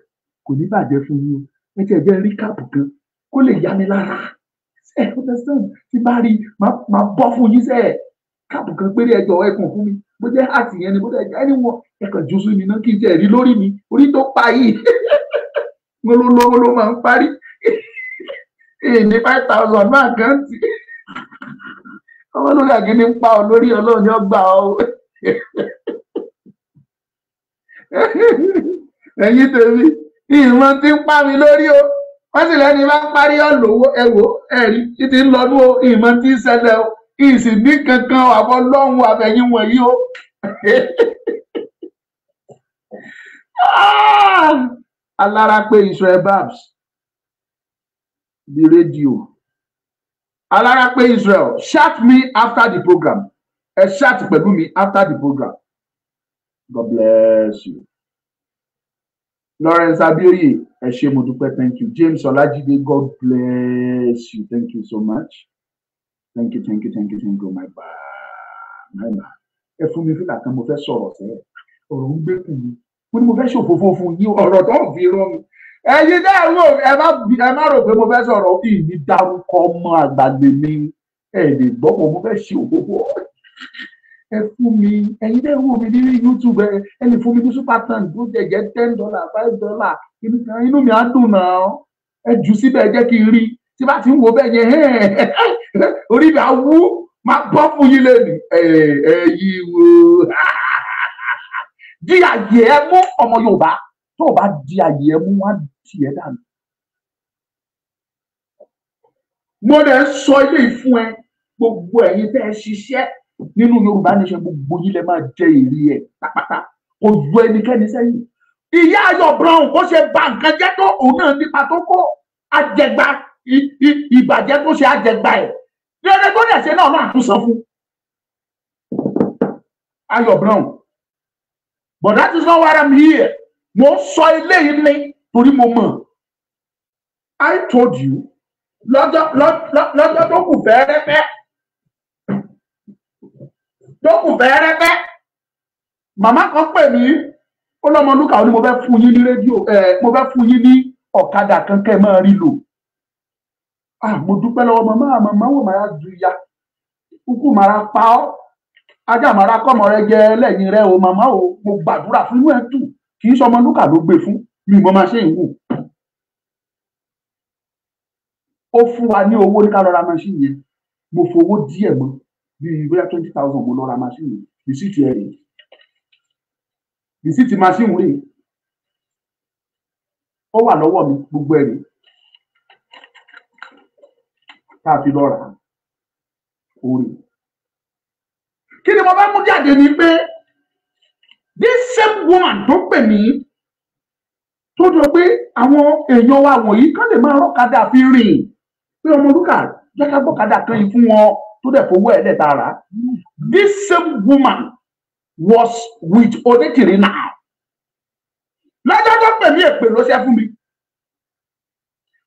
kò ní bàjẹ́ fún yín o. Ẹ jẹ́ jẹ́ rí káàpù kan kó lè yá mi lára. Ẹ understand, tí bá rí máa bọ́ fún yín sẹ́ẹ̀ káàpù kan péré. Ẹ jọ ẹ kàn fún mi, bó jẹ́ àti yẹn ni, bó jẹ́ ẹni wọn ẹ kàn jù sí mi náà kí n tẹ̀ rí lórí mi. Orí tó pa yìí mo ló lówó ló máa ń parí ní 5,000 náà kan tí ọmọ lórí àgínní ń pa ọ lórí. Ọlọ́run ni ó gbà ọ. Ẹ̀yin tèmi, ìmọ̀ tí ń pa mi lórí o, wọ́n sì lẹ́ni bá ń parí ọ lówó. Ẹ wò ẹ̀rí títí ń lọ́dún o, ìmọ̀ tí ń ṣẹlẹ̀ o, ìsìn ní kankan àbọ̀ lọ́hùn àfẹ̀yìn wọ̀nyí o. Alára pé Israel Babs the radio. Alára pé Israel, chat me after the program. Ẹ chat pẹ̀lú mi after the program. God bless you. Lawrence Abioye, ẹ ṣé mo dúpẹ́, thank you. James Olajide, God bless you, thank you so much. Thank you, thank you, thank you, thank you, my bad, my bad. Ẹ fún mi fílà kan, mo fẹ́ sọ̀rọ̀ sẹ́ẹ̀. Ọ̀rọ̀ ń gbẹ́kùn mi. Mo ní mo fẹ́ ṣòfófó fún yín, ọ̀rọ̀ tó ń fi rán mi. Ẹ̀yin náà wò, ẹ má rò pé mo fẹ́ sọ̀rọ̀, ìní dárúkọ ọmọ àgbàgbé mi. Ẹ lè gbọ́ pé mo fẹ́ ṣe òfófó. Ẹ fún mi, ẹ̀yin náà wò mí ní YouTube, ẹ lè fún mi ní super tank tó jẹ́ $10, $5, inú mi á dùn náà. Ẹ jù síbẹ̀, ẹ jẹ́ kí n rí. Tí bá ti ń wo bẹ́ẹ̀ yẹn, orí mi á wú, máa bọ́ fún yín lẹ́nu. Ẹ̀yin wo di àyè ẹ mú ọmọ Yorùbá, tó o bá di àyè ẹ mú, wá di ẹ dànù. Mo lè sọ ilé ìfún ẹ, gbogbo ẹ̀yin tẹ́ ẹ ṣiṣẹ́ nínú Yorùbá Nation, gbogbo yín lẹ máa jẹ èrè ẹ pátápátá. Kò yọ ẹnikẹ́ni sẹ́yìn. Ìyá Ayọ̀ Brown kó ṣe ba nǹkan jẹ́ tó, òun náà nípa tó kó àjẹgbá ìbàjẹ́ tó ṣe àjẹgbá ẹ̀. Rere tó dẹ̀ ṣe náà náà tún san fún Ayọ̀ Brown. But that is not why I'm here. Mo sọ eléyìí ni torí mo mọ̀. I told you lọ́jọ́ tó kù fẹ́ẹ́rẹ́fẹ́, tó kù fẹ́ẹ́rẹ́fẹ́. Màmá kan pè mí, ó lọ́mọ Lúkà, ó ní mo fẹ́ fún yín ní rédíò, mo fẹ́ fún yín ní ọ̀kadà kan kẹ́ ẹ máa rí lò. Ah, mo dúpẹ́ lọ́wọ́ màmá, màmá wò máa ju ya, kúkú màá pa ọ́, ajá màá kọ́mọ rẹ jẹ lẹ́yìn rẹ o, màmá o, mo gbàdúrà fún inú ẹ̀ tù. Kì í ṣọmọ Lúkà ló gbé fún mi, mo máa ṣe ìwò. Ó fún wa ní owó ní ká lọ ra machine yẹn. Mo fowó díẹ̀ mọ́, bíi bóyá 20,000 mo lọ ra machine yẹn. Rìsíìtì ẹ̀ rèé, rìsíìtì machine rèé, ó wà lọ́wọ́ mi, gbogbo ẹ̀ rèé tá a fi lọ rà ó rèé. Kí ni mo bá mú jáde ni pé this same woman tó pè mí tó jọ pé àwọn èèyàn wa wọ̀nyí kán lè máa rọ́kadà fi rìn, pé ọmọ Lúkà jẹ́ ká gbọ́kadà kan yìí fún wọn, tó dẹ̀ fowó ẹ̀ lẹ́ta rà. This same woman was with Onítìrí now. Lọ́jọ́ tó pè mí, èpè ló ṣe fún mi.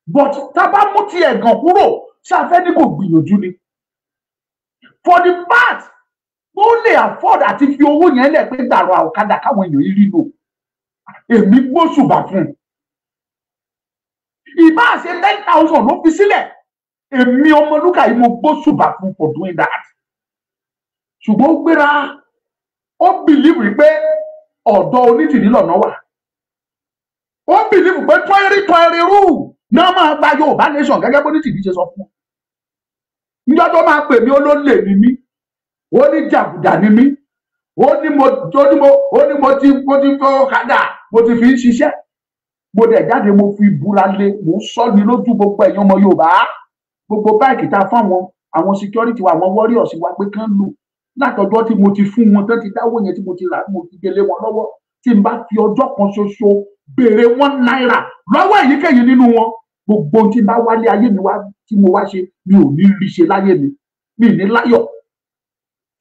But tá a bá mú ti ẹ̀gàn kúrò, ṣáfẹ́ ní kò gbìyànjú ni. For the part ó lè afford àti fi owó yẹn lẹ̀ pé gbàrọ̀ ọ̀kadà káwọn èèyàn yìí rí lò, èmi gbóṣùbà fún un. Ìbá ṣe 10,000 ló fi sílẹ̀, èmi ọmọ Lúkà yìí mo gbóṣùbà fún for doing that. Ṣùgbọ́n ó gbéra, ó bìlíìfù pé ọ̀dọ̀ Onítìrí lọ́nà wà. Ó believe pé 2020 rule náà máa gba Yorùbá nation gẹ́gẹ́ bó ní tìbí ṣe sọ fún un. Níjọ́ tó máa pè mí, olólè ni mí, ó ní jàgùdà ni mí, ó ní mo ti fọwọ́ kádà, mo ti fi ń ṣiṣẹ́. Mo dẹ̀ jáde, mo fi búra lé, mo ń sọ ní lójú gbogbo ẹ̀yin ọmọ Yorùbá. Gbogbo báìkì tá a fún àwọn security wa, àwọn warriors wa pé kán lò látọjọ́ tí mo ti fún wọn tán, ti dáwọ́ yẹn tí mo ti rà, mo ti gbélé wọn lọ́wọ́. Tí n bá fi ọjọ́ kan ṣoṣo béèrè ₦1 lọ́wọ́ èyíkéyìí nínú wọn, gbogbo tí n bá wálé ayé mi wá tí mo wá ṣe, mi ò ní rí ṣe láyé mi, mi ní láyọ̀.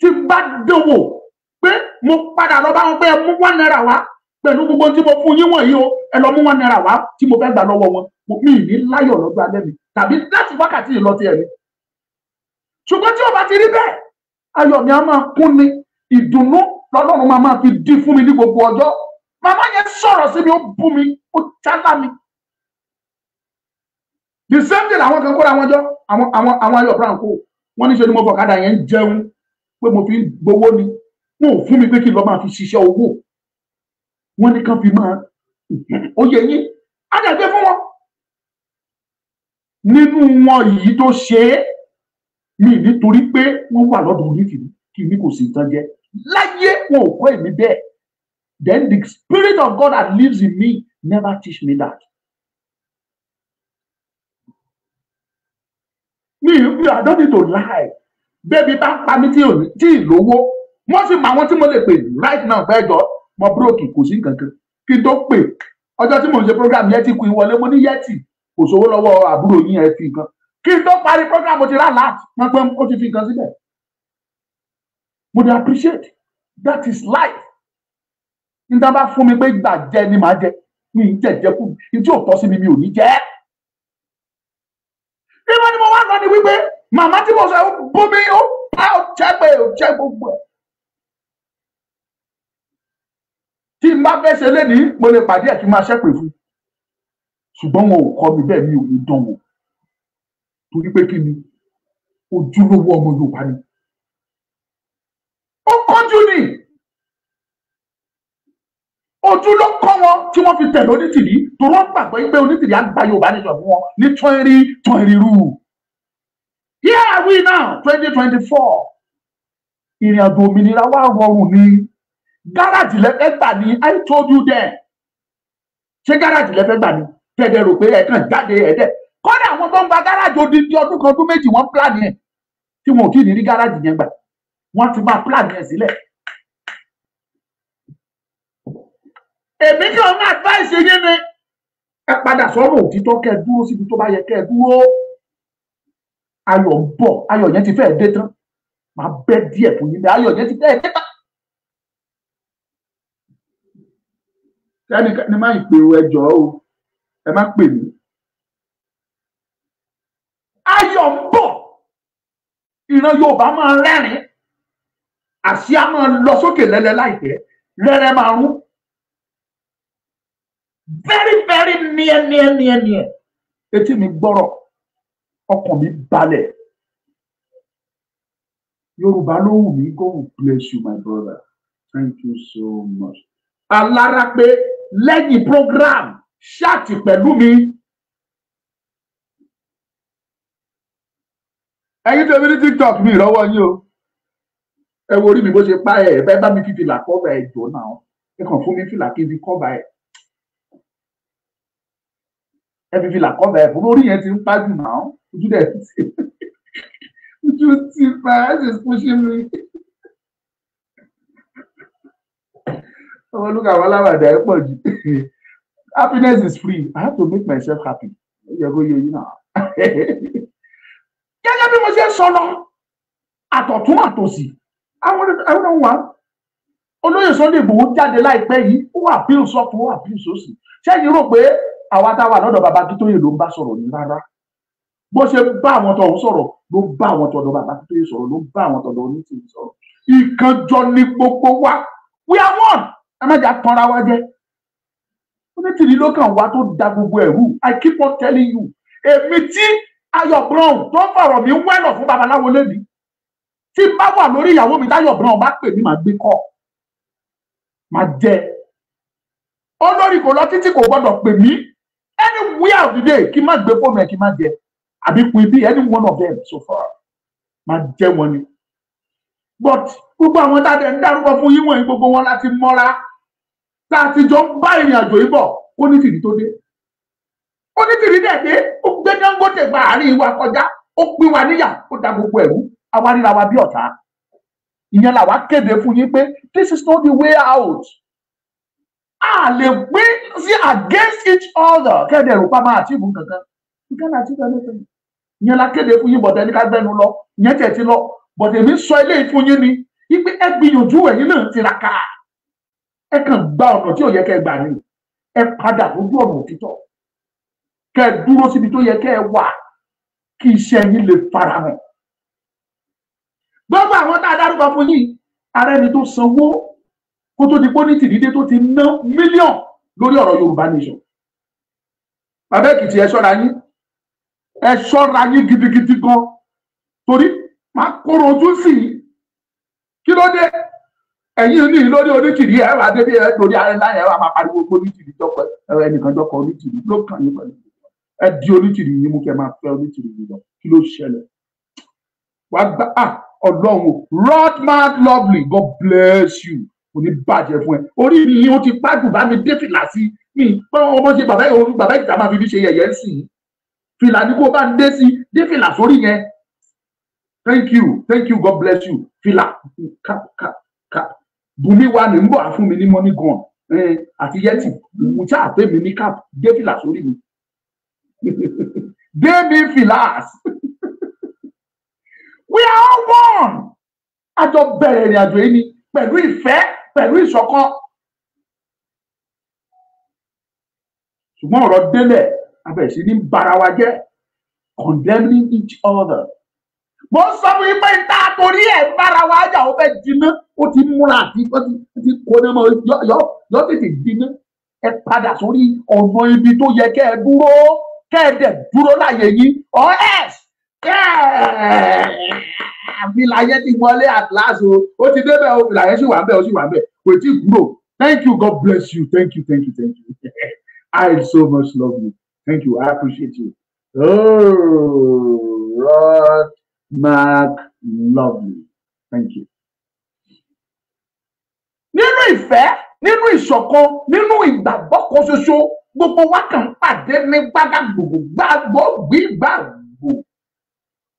Tí n bá dánwò pé mo padà lọ bá wọn pé ẹ mú ₦1 wá pẹ̀lú gbogbo tí mo fún yín wọ̀nyí o, ẹ lọ mú ₦1 wá tí mo fẹ́ gbà lọ́wọ́ wọn, mi ní láyọ̀ lọ́jọ́ alẹ́ mi tàbí láti wákàtí yìí lọ ti ẹ̀mí. Ṣùgbọ́n tí ó bá ti rí bẹ́ẹ̀, ayọ̀ mi á máa kún ni, ìdùnnú lọ́lọ́run máa máa fi dín fún mi ní gbogbo ọjọ́. Màmá yẹn sọ̀rọ̀ sí mi, ó bú mi, ó jálá mi. The same thing àwọn kan kóra wọn jọ, àwọn Ayọ̀ Brown kó wọ́n ní ṣe ni mo fọ̀kadà yẹn ń jẹun pé mo fi ń gbowó ni. Wọn ò fún mi pé kí n lọ máa fi ṣiṣẹ́ owó. Wọ́n ní kán fi máa ó yẹ yín, á dẹ̀ gbé fún wọn. Nínú wọn yìí tó ṣe é, mi nítorí pé wọ́n wà lọ́dọ̀ Onítìrí kí mi kò sì tán jẹ láyé, wọn ò kọ́ èmi bẹ́ẹ̀. Then the spirit of God that lives in me never teach me that. Me, I don't need to lie. Baby bá pa mí tí ì lówó, wọ́n sì mọ àwọn tí mo lè pè right now pé ẹjọ́ mo búròkì kò sí nǹkan kan kí n tó pè. Ọjọ́ tí mò ń ṣe program yẹn ti kú ìwọlé, mo ní yẹtì kò sówó lọ́wọ́ àbúrò yín, ẹ fi nǹkan. Kí n tó parí program mo ti rà láti pọnpọn, ó ti fi nǹkan síbẹ̀. Mo dey appreciate, that is life. Nígbà bá fún mi pé gbà jẹ ni màá jẹ, mi ń jẹjẹ kú, ní tí ò tọ́ sí mi mi ò ní jẹ. Ìwọ ni mo wá lọ ni wípé màmá tí mo sọ ó bú mi, ó bá ó jẹ pé ó jẹ gbogbo ẹ. Tí n bá fẹ́ ṣe lénìí, mo lè pàdé ẹ̀ kí n máa ṣẹ́pè fún. Ṣùgbọ́n wọn ò kọ́ mi bẹ́ẹ̀, mi ò ní dán wọn. Torí pé kí ni, ojúlówó ọmọ Yorùbá ni. Ó kánjú ni. Ojú ló kọ́ wọn tí wọ́n fi tẹ̀lé Onítìrí, torí wọ́n gbàgbọ́ pé Onítìrí á gba Yorùbá nation fún wọn ní 2020 rule. Here are we now, 2024. Ìrìn àjò òmìnira wa rọrùn ni. Gáràjì lẹ́fẹ́ gbà ní, I told you then. Ṣé gáràjì lẹ́fẹ́ gbà ní? Tẹ̀dẹ̀ rò pé ẹ̀ kàn jáde ẹ̀dẹ̀. Kọ́dà àwọn tó ń gba gáràjì odidi ọdún kan ọdún méjì wọ́n plan yẹn tí wọn ò tí ì ní rí gáràjì yẹn gbà. Wọ́n ti máa plan yẹn sílẹ̀. Èmi kàn ń advice yín ni. Ẹ padà sọ́rọ̀ òtítọ́, kẹ́ ẹ dúró síbi tó bá yẹ kẹ́ ẹ dúró. Ayọ̀ ń bọ̀, ayọ̀ yẹn ti fẹ́ẹ̀ dé tán. Màá bẹ́ díẹ̀ fún yín, ayọ̀ yẹn ti fẹ́ẹ̀ dé tán. Kẹ́ni má ìpè o, ẹ jọ̀ọ́ o, ẹ má pè mí. Ayọ̀ ń bọ̀, ìran Yorùbá máa rẹ́rìn-ín, àsíá máa lọ sókè lẹ́lẹ́ láìpẹ́, rẹ́rẹ́ máa rún. Very very near near near near. Etí mi gbọ́rọ̀, ọkàn mi balẹ̀. Yorùbá ló wù mí. God bless you my brother. Thank you so much. Alára pé lẹ́yìn program ṣáàtì pẹ̀lú mi. Ẹ̀yin tó mi ní TikTok mi ìrọ́wọ́ yín o. Ẹ wo orí mi bó ṣe pa ẹ̀, ẹ bá mi fi fìlà kọ́va ẹ̀ jọ náà. Ẹ kàn fún mi fìlà kí n fi kọ́va ẹ̀. Ẹ fi fìlà kọ́va ẹ̀ fún orí yẹn ti ń pájú náà. Ojú dẹ̀ ti ojú ti pa ẹ̀ ṣe pushing me. Ọmọlúkà àwọn aláwàdà ẹ pọ̀ jù. Happiness is free. I have to make myself happy. Ó yẹ kó yé yín náà. Gẹ́gẹ́ bí mo ṣe ń sọ lọ, àtọ̀tún àtòsì, àwọn wa olóyè Sunday Igboho jáde láìpẹ́ yìí, ó wà bí sọ́tún, ó wà bí sósì. Ṣẹ́yìn rò pé àwa tá a wà lọ́dọ̀ bàbá Akíntóyè ló ń bá sọ̀rọ̀ ní rárá. Bó ṣe bá àwọn tọ̀hún sọ̀rọ̀ ló ń bá àwọn tọ̀dọ̀ bàbá Akíntóyè sọ̀rọ̀, ló ń bá àwọn tọ̀dọ̀ Onítìrí sọ̀rọ̀. Ìkànjọ ni gbogbo wa. We are one. Ẹ má jà tanra wa jẹ. Onítìrí ló kàn wá tó da gbogbo ẹ̀rú. I keep on telling you. Èmi tí Ayọ̀ Brown tó ń fọ̀rọ̀ mi wẹ́lọ̀ fún babaláwo lẹ́ni. Tí n bá wà lórí ìyàwó mi táyọ̀ Brown bá pè mí, màá gbé kọ́. Màá jẹ. Olórí kò lọ títí, kò gbọdọ̀ pè mí anywhere of the day kí n má gbé fóònù ẹ, kí n má jẹ àbí pin bí any one of them so far máa jẹ wọn ni. But gbogbo àwọn tá a dẹ̀ ń dárúkọ fún yín wọ̀nyí, gbogbo wọn láti mọ́ra, tá a ti jọ ń bá ìrìn àjò yìí bọ̀. Kó ní tìrí tó dé, ó ní tìrí dẹ̀ dé, ó gbé Dangote gba àárín wa kọjá, ó pín wa níyà, ó da gbogbo ẹ̀rú, àwa ríra wa bí ọ̀tá. Ìyẹn làwa kéde fún yín pé this is not the way out. A lè gbé sí against each other kẹ́ẹ̀dẹ̀ rò pa máa achieve kankan. You can't achieve anything. Ìyẹn la kéde fún yín, bọ̀dẹ̀ ní ká gbẹ́nu lọ, ìyẹn tẹ̀ ti lọ. Bọ̀dẹ̀ mi sọ eléyìí fún yín ni wípé ẹ gbìyànjú, ẹ̀yin náà tiraka, ẹ kàn gba ọ̀nà tí ò yẹ kẹ́ ẹ gbà ní. Ẹ padà lójú ọ̀nà òtítọ́, kẹ́ ẹ dúró síbi tó yẹ kẹ́ ẹ wà, kí iṣẹ́ yín lè farahàn. Gbogbo àwọn tá a dárúkọ fún yín, ara ẹni tó sanwó kó tó di pọ́nì tìdídé, tó ti ná mílíọ̀n lórí ọ̀rọ̀ Yorùbá nation. Bàbá Èkìtì, ẹ ṣọ́ra yín, ẹ ṣọ́ra yín gidigidi gan, torí máa kóró ojú sí i. Kí ló dé? Ẹ̀yin ní lórí onítìrí, ẹ wà débi ẹ lórí ara ẹ láyé, ẹ wà máa pariwo pé onítìrí jọkọ ẹnìkan, jọkọ onítìrí ló kàn yín pẹ̀lú. Ẹ di onítìrí yín mú, kẹ́ máa fẹ́ onítìrí yín lọ. Kí ló ṣẹlẹ̀? Wàá gbà á. Ọlọ́run o, Rodman Lovely, God bless you. Kò ní bàjẹ́ fún ẹ. Orí mi ó ti pàjù, bá mi dé fìlà sí mi. Báwọn ọmọ ṣe bàbá yìí, bàbá ìta máa fi fi ṣe yẹ̀yẹ́ sí i. Fìlà ní kó bá ń dé sí, dé fìlà sórí yẹn. Thank you, thank you, God bless you. Fìlà cap, cap, cap. Bùnmi wa ní ń bọ̀ á fún mi ní money gun àti yẹtì mo ṣáà pé mi ní cap. Dé fìlà sórí mi, dé mi fìlà. We are all one. A jọ bẹ̀rẹ̀ ìrìn àjò yìí ni pẹ̀lú ìfẹ́, pẹ̀lú ìṣọ̀kan, ṣùgbọ́n ọ̀rọ̀ délẹ̀, a bẹ̀rẹ̀ sí ní bara wa jẹ́, condemning each other. Mo sọ fún yín pé tá a torí ẹ̀ bára wa jà, ó fẹ́ jiná, ó ti múra àti ó ti kó ní ọmọ yọ yọ tètè jiná. Ẹ padà sórí ọ̀nà ibi tó yẹ kẹ́ ẹ dúró, kẹ́ ẹ dẹ̀ dúró láàyè yín, or else fìlà yẹn ti wọlé at last o. Ó ti débẹ̀ o. Fìlà yẹn sì wà ń bẹ̀, ó sì wà ń bẹ̀, kò tí ì kúrò. Thank you, God bless you. Thank you, thank you, thank you. I so much love you. Thank you, I appreciate you. Oh, Rod Mark Lovely, thank you. Nínú ìfẹ́, nínú ìṣọ̀kan, nínú ìgbàgbọ́ kan ṣoṣo, gbogbo wa kàn ń pàdé ní gbàgbọ́ gbàgbọ́ gbígbàgbọ́.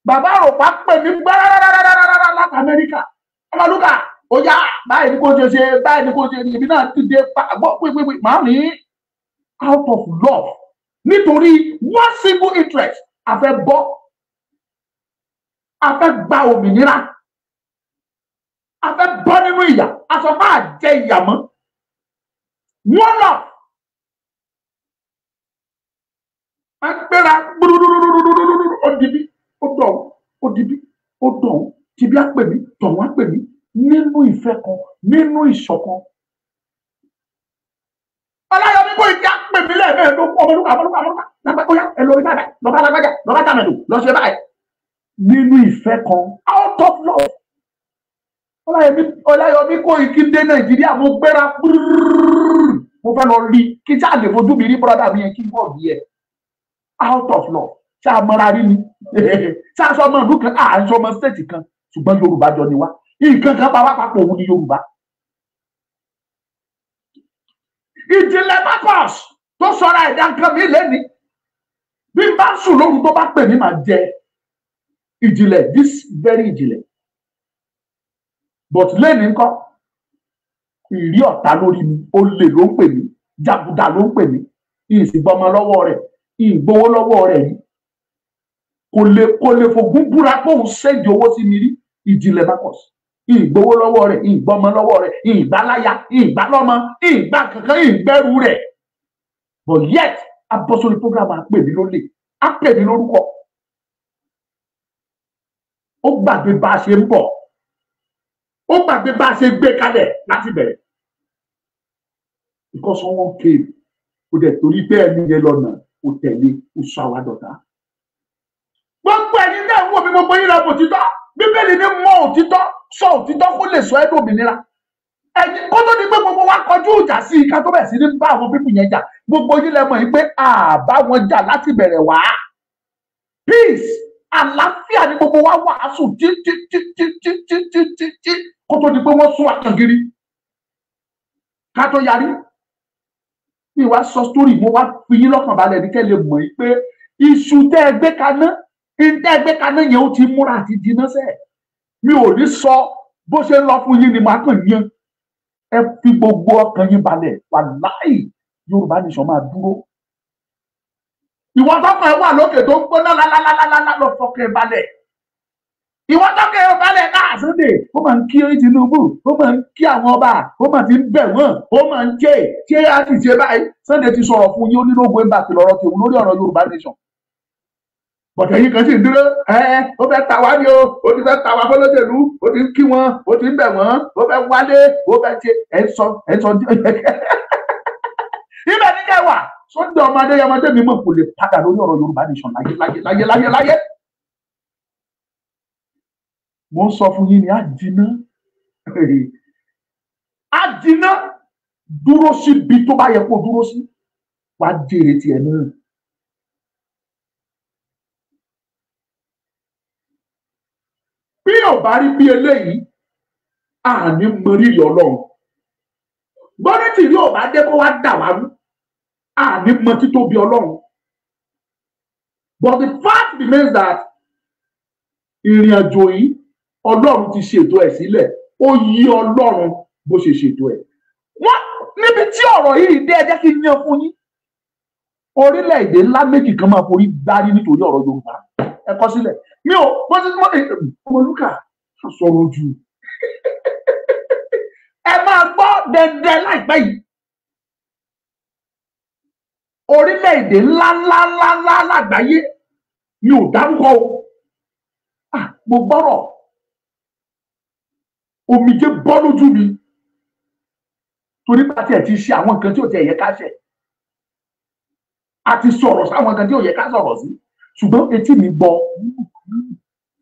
Bàbá àròpá pè mí gbárárárárárá láti Amẹ́ríkà. Ọmọlúkà, ó yá, báyìí ni kò ṣe ṣe, báyìí ni kò ṣe ní. Èmi náà ti dé gbọ́ pípípí màá ní out of love, nítorí one single interest: a fẹ́ bọ́, a fẹ́ gba òmìnira, a fẹ́ bọ́ nínú ìyà, a sọ fún àjẹ ìyà mọ́. One love. A gbéra gbúdúdúdúdúdúdú, ó di bí, ó dọ̀hún, ó di bí, ó dọ̀hún, tìbí á pè mí, tọ̀hún á pè mí, nínú ìfẹ́ kan, nínú ìṣọ̀kan. Ọláyọmí kò ìjà pè mí lẹ́ẹ̀mẹ́ẹ̀ẹ́dógún. Ọmọlúkà, ọmọlúkà, ọmọlúkà lágbàkóyá, ẹ lórí báyìí, lọ́ba lágbájá, lọ́ba tàmẹ̀dù, lọ́ ṣe báyìí, nínú ìfẹ́ kan, out of love. Ọláyọmí, Ọláyọmí Kóìkí dé Nàìjíríà, mo gbéra, mo fẹ́ lọ rí kí sáà lè fojú mi rí brother mi yẹn, kí bọ́ọ̀ bí ẹ, out of love. Ṣáà mọ́ra rí ni, ṣáà sọ ọmọ ìlú kan, à ń sọ ọmọ state kan, ṣùgbọ́n Yorùbá jọ ni wá. Nǹkan kan bá wá papọ̀, òun ni Yorùbá. Ìjìnlẹ̀ Marcus tó sọra ẹ̀dá nǹkan mi lẹ́ni, bí n bá sùn lóru tó bá pè mí, màá jẹ ìjìnlẹ̀, this very ìjìnlẹ̀. But lẹ́ni ńkọ́, ìrí ọ̀tá lórí mi, olè ló ń pè mí, jàgùdà ló ń pè mí. Ìsìngbọmọ lọ́wọ́ rẹ̀, ìgbowó lọ́wọ́ rẹ̀ rí. Kò lè fògùn búra pé òun send owó sí mi rí. Ìjìnlẹ̀ Marcus, ìgbowó lọ́wọ́ rẹ̀, ìgbọmọ lọ́wọ́ rẹ̀, ìgbáláya, ìgbálọ́mọ, ìgbà kankan, ìgbẹ́rù rẹ̀. But yet abọ́sórí program, á pè mí lólè, á pè mí lórúkọ. Ó gbàgbé bá a ṣe ń bọ̀, ó gbàgbé bá a ṣe gbé kalẹ̀ láti bẹ̀rẹ̀, because someone came, ó dẹ̀ torí pé ẹni yẹn lọ́nà, ó tẹ̀lé, ó sọ àwa dọ̀tá. Gbogbo ẹ̀yin náà wò mí, gbogbo yín lọ mọ̀ òtítọ́. Bíbélì ní mọ̀ òtítọ́, sọ òtítọ́ kó lè sọ ẹ́ dòmìnira. Ẹ̀yin kó tó di pé gbogbo wa kọjú ìjà sí i, ká tó bẹ̀ sí ní bá àwọn people yẹn jà, gbogbo yín lẹ mọ̀ yín pé àbá wọn jà láti bẹ̀rẹ̀ wá. Peace, àlàáfíà ni gbogbo wa wàásù tí tí tí tí tí tí tí tí tí kó tó di pé wọ́n sún àkàngiri ká tó yarí. Mi wá sọ story, mo wá fi yín lọ́kàn balẹ̀ ní kẹ́ lè mọ̀ yín pé iṣu tẹ́ ẹ gbé kaná, tẹ́ ẹ gbé kaná yẹn ó ti múra àti jiná sẹ́ẹ̀. Mi ò ní sọ bó ṣe ń lọ fún yín ni màá kàn yín. Ẹ fi gbogbo ọkàn yín balẹ̀, wàláì Yorùbá nation máa dúró. Ìwọ tọkàn ẹ wà lókè tó ń gbóná lálálálálá, lọ fọkàn ẹ balẹ̀. Ìwọ tọkàn ẹ balẹ̀ náà Sunday, ó máa ń kí Tinubu, ó máa ń kí àwọn ọba, ó máa ti ń bẹ̀ wọ́n, ó máa ń jẹ́ ṣé á sì ṣe báyìí. Sunday ti sọ̀rọ̀ fún yín, ó ní no going back lọ́rọ̀ tòun lórí ọ̀rọ̀ Yorùbá nation. Bọ̀dẹ̀ yìí kan sì ń dúró, ó fẹ́ ta wá ní o, ó ti fẹ́ ta wá fọlọ́jẹ̀lú, ó ti ń kí wọn, ó ti ń bẹ̀ wọ́n, ó fẹ́ wálé, ó fẹ́ ṣe ẹ̀ ń sọ ẹ̀ ń sọ. Ibẹ̀ ní kẹwàá Sunday ọmọdé ọmọdé mi mọ̀ kò lè padà lórí ọ̀rọ̀ Yorùbá nation láyé láyé láyé láyé láyé. Mo ń sọ fún yín ni á jiná, á jiná. Dúró síbi tó bá yẹ kó dúró sí, wàá jèrè tiẹ̀ náà. Bí ò bá rí bí eléyìí, àní mọ rírì Ọlọ́run. Bọ́nẹ́tì yóò bá dé kó wá dà wá rú, àní mọ títóbi Ọlọ́run. But the fact remains that ìrìn àjò yìí Ọlọ́run ti ṣètò ẹ̀ sílẹ̀, ó yí Ọlọ́run bó ṣe ṣètò ẹ̀. Wọ́n níbi tí ọ̀rọ̀ yìí dé, ẹ jẹ́ kí n yan fún yín. Orílẹ̀-èdè ńlá méjì kan máa forí gbárí nítorí ọ̀rọ̀ Yorùbá. Ẹ kọ sílẹ̀. Mi ò wọ́n ti mọ́ Ọmọlúkà sọ̀rọ̀ jù. Ẹ máa gbọ́ dẹ̀ndẹ̀ láìpẹ́ yìí. Orílẹ̀-èdè ńlá ńlá ńlá ńlá lágbàáyé mi ò dárúkọ o. Mo gbọ́rọ̀, omijé bọ́ lójú mi torí bá tiẹ̀ ti ṣe àwọn nǹkan tí ò tiẹ̀ yẹ ká ṣe, a ti sọ̀rọ̀ sáwọn nǹkan tí ò yẹ ká sọ̀rọ̀ sí, ṣùgbọ́n etí mi gbọ́,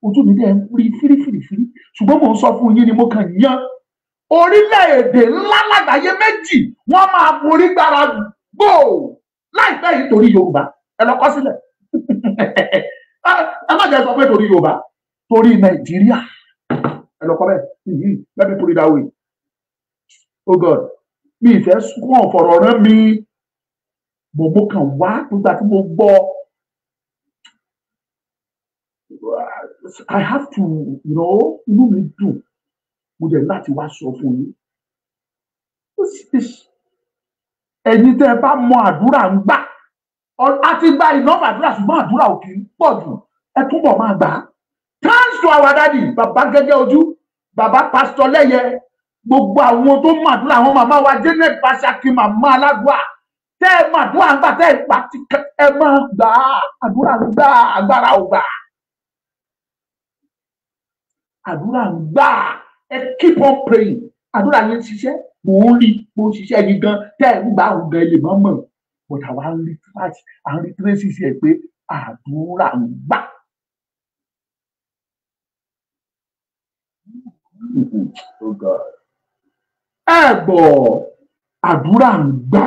ojú mi dẹ̀ ń rí fírífìrífírí. Ṣùgbọ́n mò ń sọ fún yín ni mo kàn yán orílẹ̀-èdè ńlá lágbàáyé méjì wọ́n máa forí gbára gbòò láìpẹ́ yìí torí Yorùbá. Ẹ lọ kọ sílẹ̀. Ẹ má jẹ́ sọ pé torí Yorùbá, torí Nàìjíríà. Ẹ lọ kọ bẹ́ẹ̀. Let me put it that way. Oh God, mi ìfẹ́ sún ọ̀fọ̀rọ̀ rán mi, mo kàn wá nígbà tí mo gbọ́. I have to, you know, inú mi dùn, mo dẹ̀ láti wá sọ fún yín. Ẹ̀yin tẹ́ ẹ bá mọ àdúrà ń gbà, a ti gba enough àdúrà, ṣùgbọ́n àdúrà ò kì í pọ̀ jù, ẹ túbọ̀ máa gbà á. Thanks to our daddy, bàbá gẹ́gẹ́ ojú, bàbá pásítọ̀ Lẹ́yẹ, gbogbo àwọn tó mọ àdúrà, àwọn màmá wa Janet Basaki, màmá aládùá, tẹ́ ẹ mọ àdúrà ń gbà, tẹ́ ẹ gbà ẹ máa gbà á, àdúrà ń gbà, agbára ò gbà. Àdúrà ń gbà, ẹ keep on praying. Àdúrà yẹn ń ṣiṣẹ́, mò ń rí, mò ń ṣiṣẹ́ yìí gan, tẹ́ ẹ ń gbà òun gan, ẹ lè má mọ̀, but àwa ń rí trace, à ń rí traces ẹ pé àdúrà ń gbà. Oh God. Ẹ gbọ́, àdúrà ń gbà.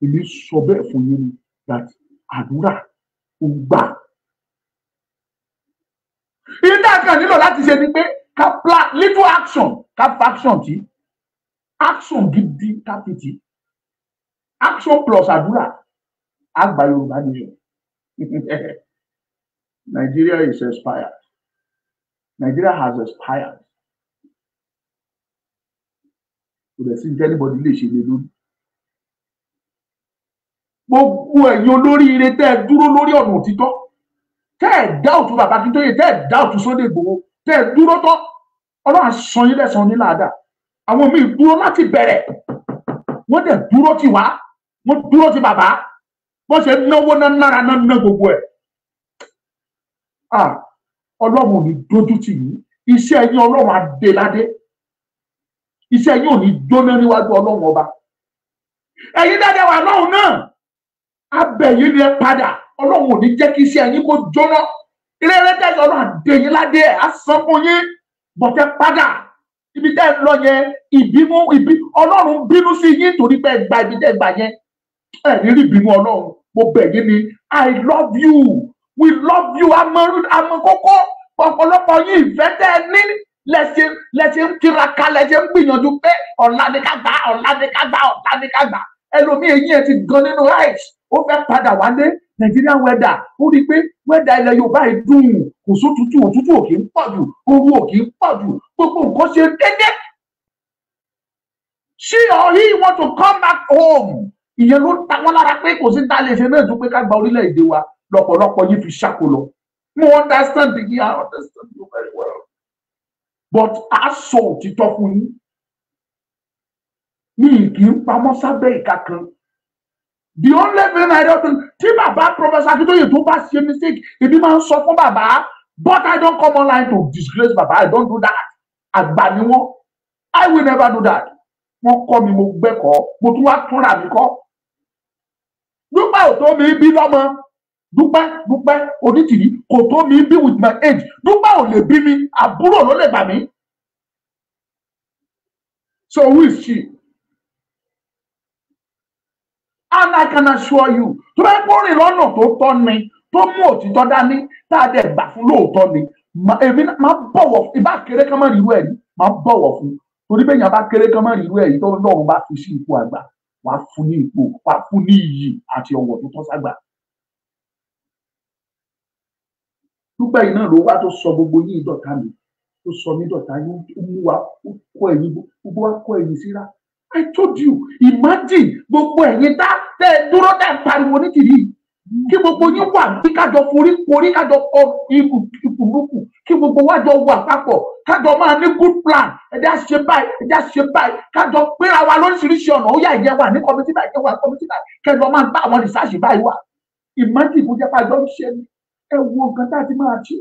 Èmi sọ bẹ́ẹ̀ fún yín ni that àdúrà ń gbà. Ilé kan nílò láti ṣe ni pé ká plan little action, ká fa action tí action gidi ká fi tì, action plus àdúrà, á gba Yorùbá nation. Nigeria is expired. Nigeria has expired. Kò dẹ̀ sí ní anybody lè ṣe lé lórí. Gbogbo ẹ̀yin olóríire tẹ́ ẹ dúró lórí ọ̀nà òtítọ́, tẹ́ ẹ dá òtún bàbá Akíntóyè, tẹ́ ẹ dá òtún Sunday Igboho, tẹ́ ẹ dúró tán, Ọlọ́run á san yín lẹ́san ní làádá. Àwọn míì dúró láti bẹ̀rẹ̀, wọ́n dẹ̀ dúró tì wá, wọ́n dúró ti bàbá, wọ́n ṣe náwó ná nára ná ná gbogbo ẹ̀. Ọlọ́run ò ní dójú tì yín, iṣẹ́ yín Ọlọ́run á dé ládé, iṣẹ́ yín ò ní jóná níwájú Ọlọ́run ọba. Ẹ̀yin dáadáa wà lọ́hùn náà, abẹ yín ni ẹ padà, Ọlọ́run ò ní jẹ́ kí iṣẹ́ yín kó jóná. Rere tẹ́sán Ọlọ́run á dé yín ládé ẹ̀, á san fún yín, bọ̀tẹ́ padà. Ibi tẹ́ ẹ lọ yẹn, ìbínú ìbí Ọlọ́run bínú sí yín torí pé ẹ gba ibi tẹ́ ẹ gbà yẹn. Ẹ ní rí ìbínú Ọlọ́run. Mo bẹ̀ yín ni, I love you, we love you. Àmọ́ kókó ọ̀pọ̀lọpọ̀ yín ìfẹ́ tẹ́ ẹ ní lẹ́sẹ̀ ń tiraka, lẹ́sẹ̀ ń gbìyànjú pé ọ̀la ni ká gbà, ọ̀la ni ká gbà, ọ̀la ni ká gbà. Ẹlòmíì eyín ẹ ti gan nínú rice, ó fẹ́ padà wálé. Nigerian weather, ó rí i pé weather ilẹ̀ Yorùbá yìí dùn, kò sótútù, òtútù ò kì í pọ̀ jù, ooru ò kì í pọ̀ jù, gbogbo nǹkan ṣe déédé. She or he want to come back home. Ìyẹn ló ta wọ́n lára pé kò sí ta lè ṣe náà ju pé ká gba orílẹ̀-èdè wa. Lọ́pọ̀lọpọ̀ yìí fi ṣàkólọ. Mo understand you, I understand you very well. But a sọ òtítọ́ fún yín. Mi kì í pamọ́ sábẹ́ ìka kan. The only thing I don't do, tí bàbá Professor Akintoye tó bá ṣe mistake, èmi máa ń sọ fún bàbá, but I don't come online to disgrace bàbá. I don't do that. Àgbà ni wọ́n. I will never do that. Wọ́n kọ́ mi, mo gbẹ́kọ̀ọ́, mo tún wá túnra mi kọ́. Dúpẹ́ ò tó mi bí lọ́mọ. Dúpẹ́ Dúpẹ́ Onítìrí kò tó mi bí with my age. Dúpẹ́ ò lè bí mi, àbúrò ló lè gbà mí. So who is she? And I can assure you, tó bá kó rìn lọ́nà tó tọ́ ni, tó mú òtítọ́ dání, tá a dẹ̀ gbà fún lóòótọ́ ni, èmi máa bọ̀wọ̀, ìbá kéré kán má rí irú ẹ̀ rí, máa bọ̀wọ̀ fún. Torí bẹ́ẹ̀ yẹn bá kéré kán má rí irú ẹ̀ yìí, tó lọ́run bá fi sí ipò àgbà, wàá fún ní ipò, wàá fún ní iyì àti ọ̀wọ̀ tó tọ́ ságbà. Dúpẹ́ yìí náà ló wá tó sọ gbogbo yín dọ̀tá mi, tó sọ mí dọ̀tá yín, ó mú wa, ó kọ ẹ̀yìn, gbogbo wa kọ ẹ̀yìn síra. I told you, imagine gbogbo ẹ̀yin tá tẹ́ ẹ dúró tẹ́ ẹ pariwo nítorí kí gbogbo yín wà bí kájọ forí korí, kájọ kọ ìkùnlùkù, kí gbogbo wa jọ wà papọ̀, kájọ máa ní good plan. Ẹ̀dá ṣe báyìí, ẹ̀dá ṣe báyìí, kájọ péra wa lóríṣiríṣi ọ̀nà. Ó yà ìyẹn wà ní committee báyìí, ìyẹn wà ní committee báyìí, kẹjọ máa bá àwọn research báyìí wà. Imagine kó jẹ́ pé àjọ ń ṣe ni. Ẹ wo nǹkan tá a ti máa ṣe.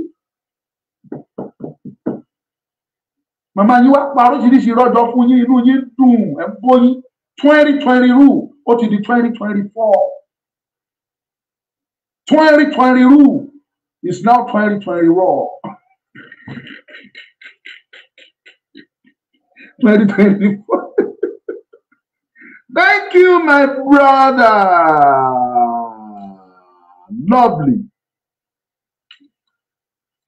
Màmá yín wá pa oríṣiríṣi rọ́jò fún yín, inú yín dùn, ẹ̀ ń bóyín. 2020 rule, ó ti di 2024. 2020 rule is now 2020 raw. 2024. Thank you, my brother. Lovely.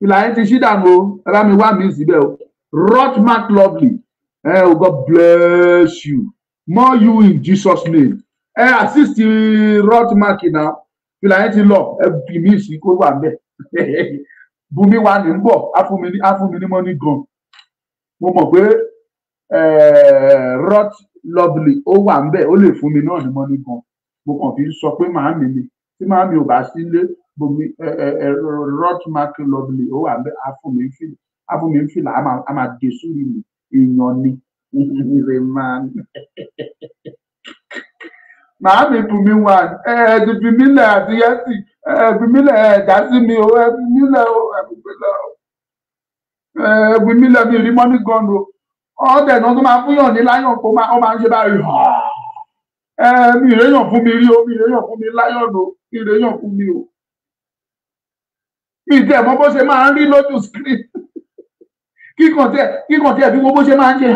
Ìlà yẹn ti ṣí dànù o, ẹ bá mi wá mi síbẹ̀ o. Rotmark Lovely. Oh, God bless you. More you in Jesus' name. Assist Rotmark now. Ìlà yẹn ti lọ, ẹ fi mí sí kó wà ńbẹ̀. Bùnmi wa ní ń bọ̀, á fún mi ní money gan. Mo mọ̀ pé Rot Lovely ó wà ńbẹ̀, ó lè fún mi náà ní money gan. Mo kàn fi sọ pé màámi mi, tí màámi ò bá sílé, Bùnmi Rotmark Lovely ó wà ńbẹ̀, á fún mi fìlà. Á fún mi ń fìlà, á máa dé sórí mi, èèyàn ni. Ìrè máa ń. Màámi Bùnmi wà, ẹ ti fi mí lẹ̀ àti yẹ́sì, ẹ fi mí lẹ̀, ẹ dá sí mi o, ẹ fi mí lẹ̀ o, ẹ fi mí lẹ̀ o. Ẹ fi mí lẹ̀, mi rí mọ́nì gan o. Ọ̀dẹ̀ náà tó máa fún yàn ní láyọ̀n kó máa, ó máa ń ṣe báyìí. Ẹ mi ìréyàn fún mi rí o, mi ìréyàn fún mi láyọ̀n o, mi ìréyàn fún mi o. Mi tẹ̀ mọ̀ bó ṣe máa ń rí lójú screen. Kíkàn tí ẹ fi wo bó ṣe máa ń ṣe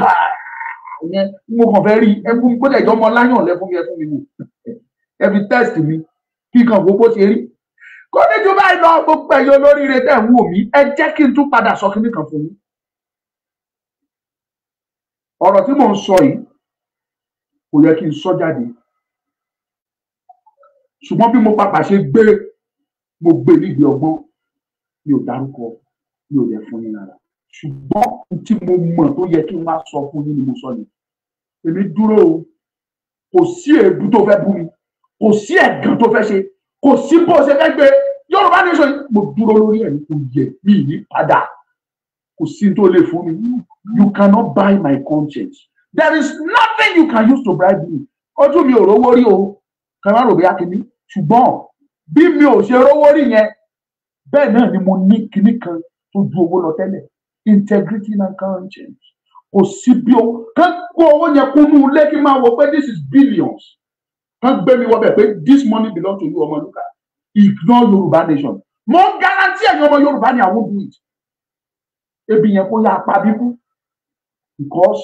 yẹn, mo kàn fẹ́ rí ẹ fún mi, kó dẹ̀ jọ ọmọ láyọ̀n lẹ fún mi, ẹ fún mi wò, ẹ fi test mi, kíkàn wo bó ṣe rí. Kó ní ju báyìí lọ, gbogbo ẹ̀yin olóríire tẹ̀ ń wò mí, ẹ jẹ́ kí n tún padà sọ kíní kan fún yín. Ọ̀rọ̀ tí mò ń sọ yìí kò yẹ kí n sọ jáde, ṣùgbọ́n bí mo pàpà ṣe gbé, mo gbé nígbè ọgbọ́n, mi ò dárúkọ, mi ò dẹ̀ fún yín rárá. Ṣùgbọ́n tí mo mọ̀ tó yẹ kí n wá sọ fún yín ni mo sọ yìí. Èmi dúró o, kò sí èébú tó fẹ́ bú mi, kò sí ẹ̀gàn tó fẹ́ ṣe, kò sí bó ṣe fẹ́ gbé Yorùbá Nation, mo dúró lórí ẹ̀, kò yẹ mí ní padà, kò sí tó lè fún mi. You cannot buy my conscience. There is nothing you can use to bribe me. Ojú mi ò rówó rí o, kàn má rò bí akíní, ṣùgbọ́n bí mi ò ṣe rówó rí yẹn, bẹ́ẹ̀ náà ni mo ní kinní kan tó ju owó lọ tẹ́lẹ̀. Integrity and conscience. Kò sí bí o kàn kó owó yẹn kúnú ilé kí n máa wò pé this is billions. Kàn gbé mi wọbẹ̀ pé this money belong to you, Ọmọlúkà. Ignore Yorùbá Nation. Mo guarantee ẹ̀yin ọmọ Yorùbá ni I won't do it. Ebi yẹn kó yá apá bíbú. Because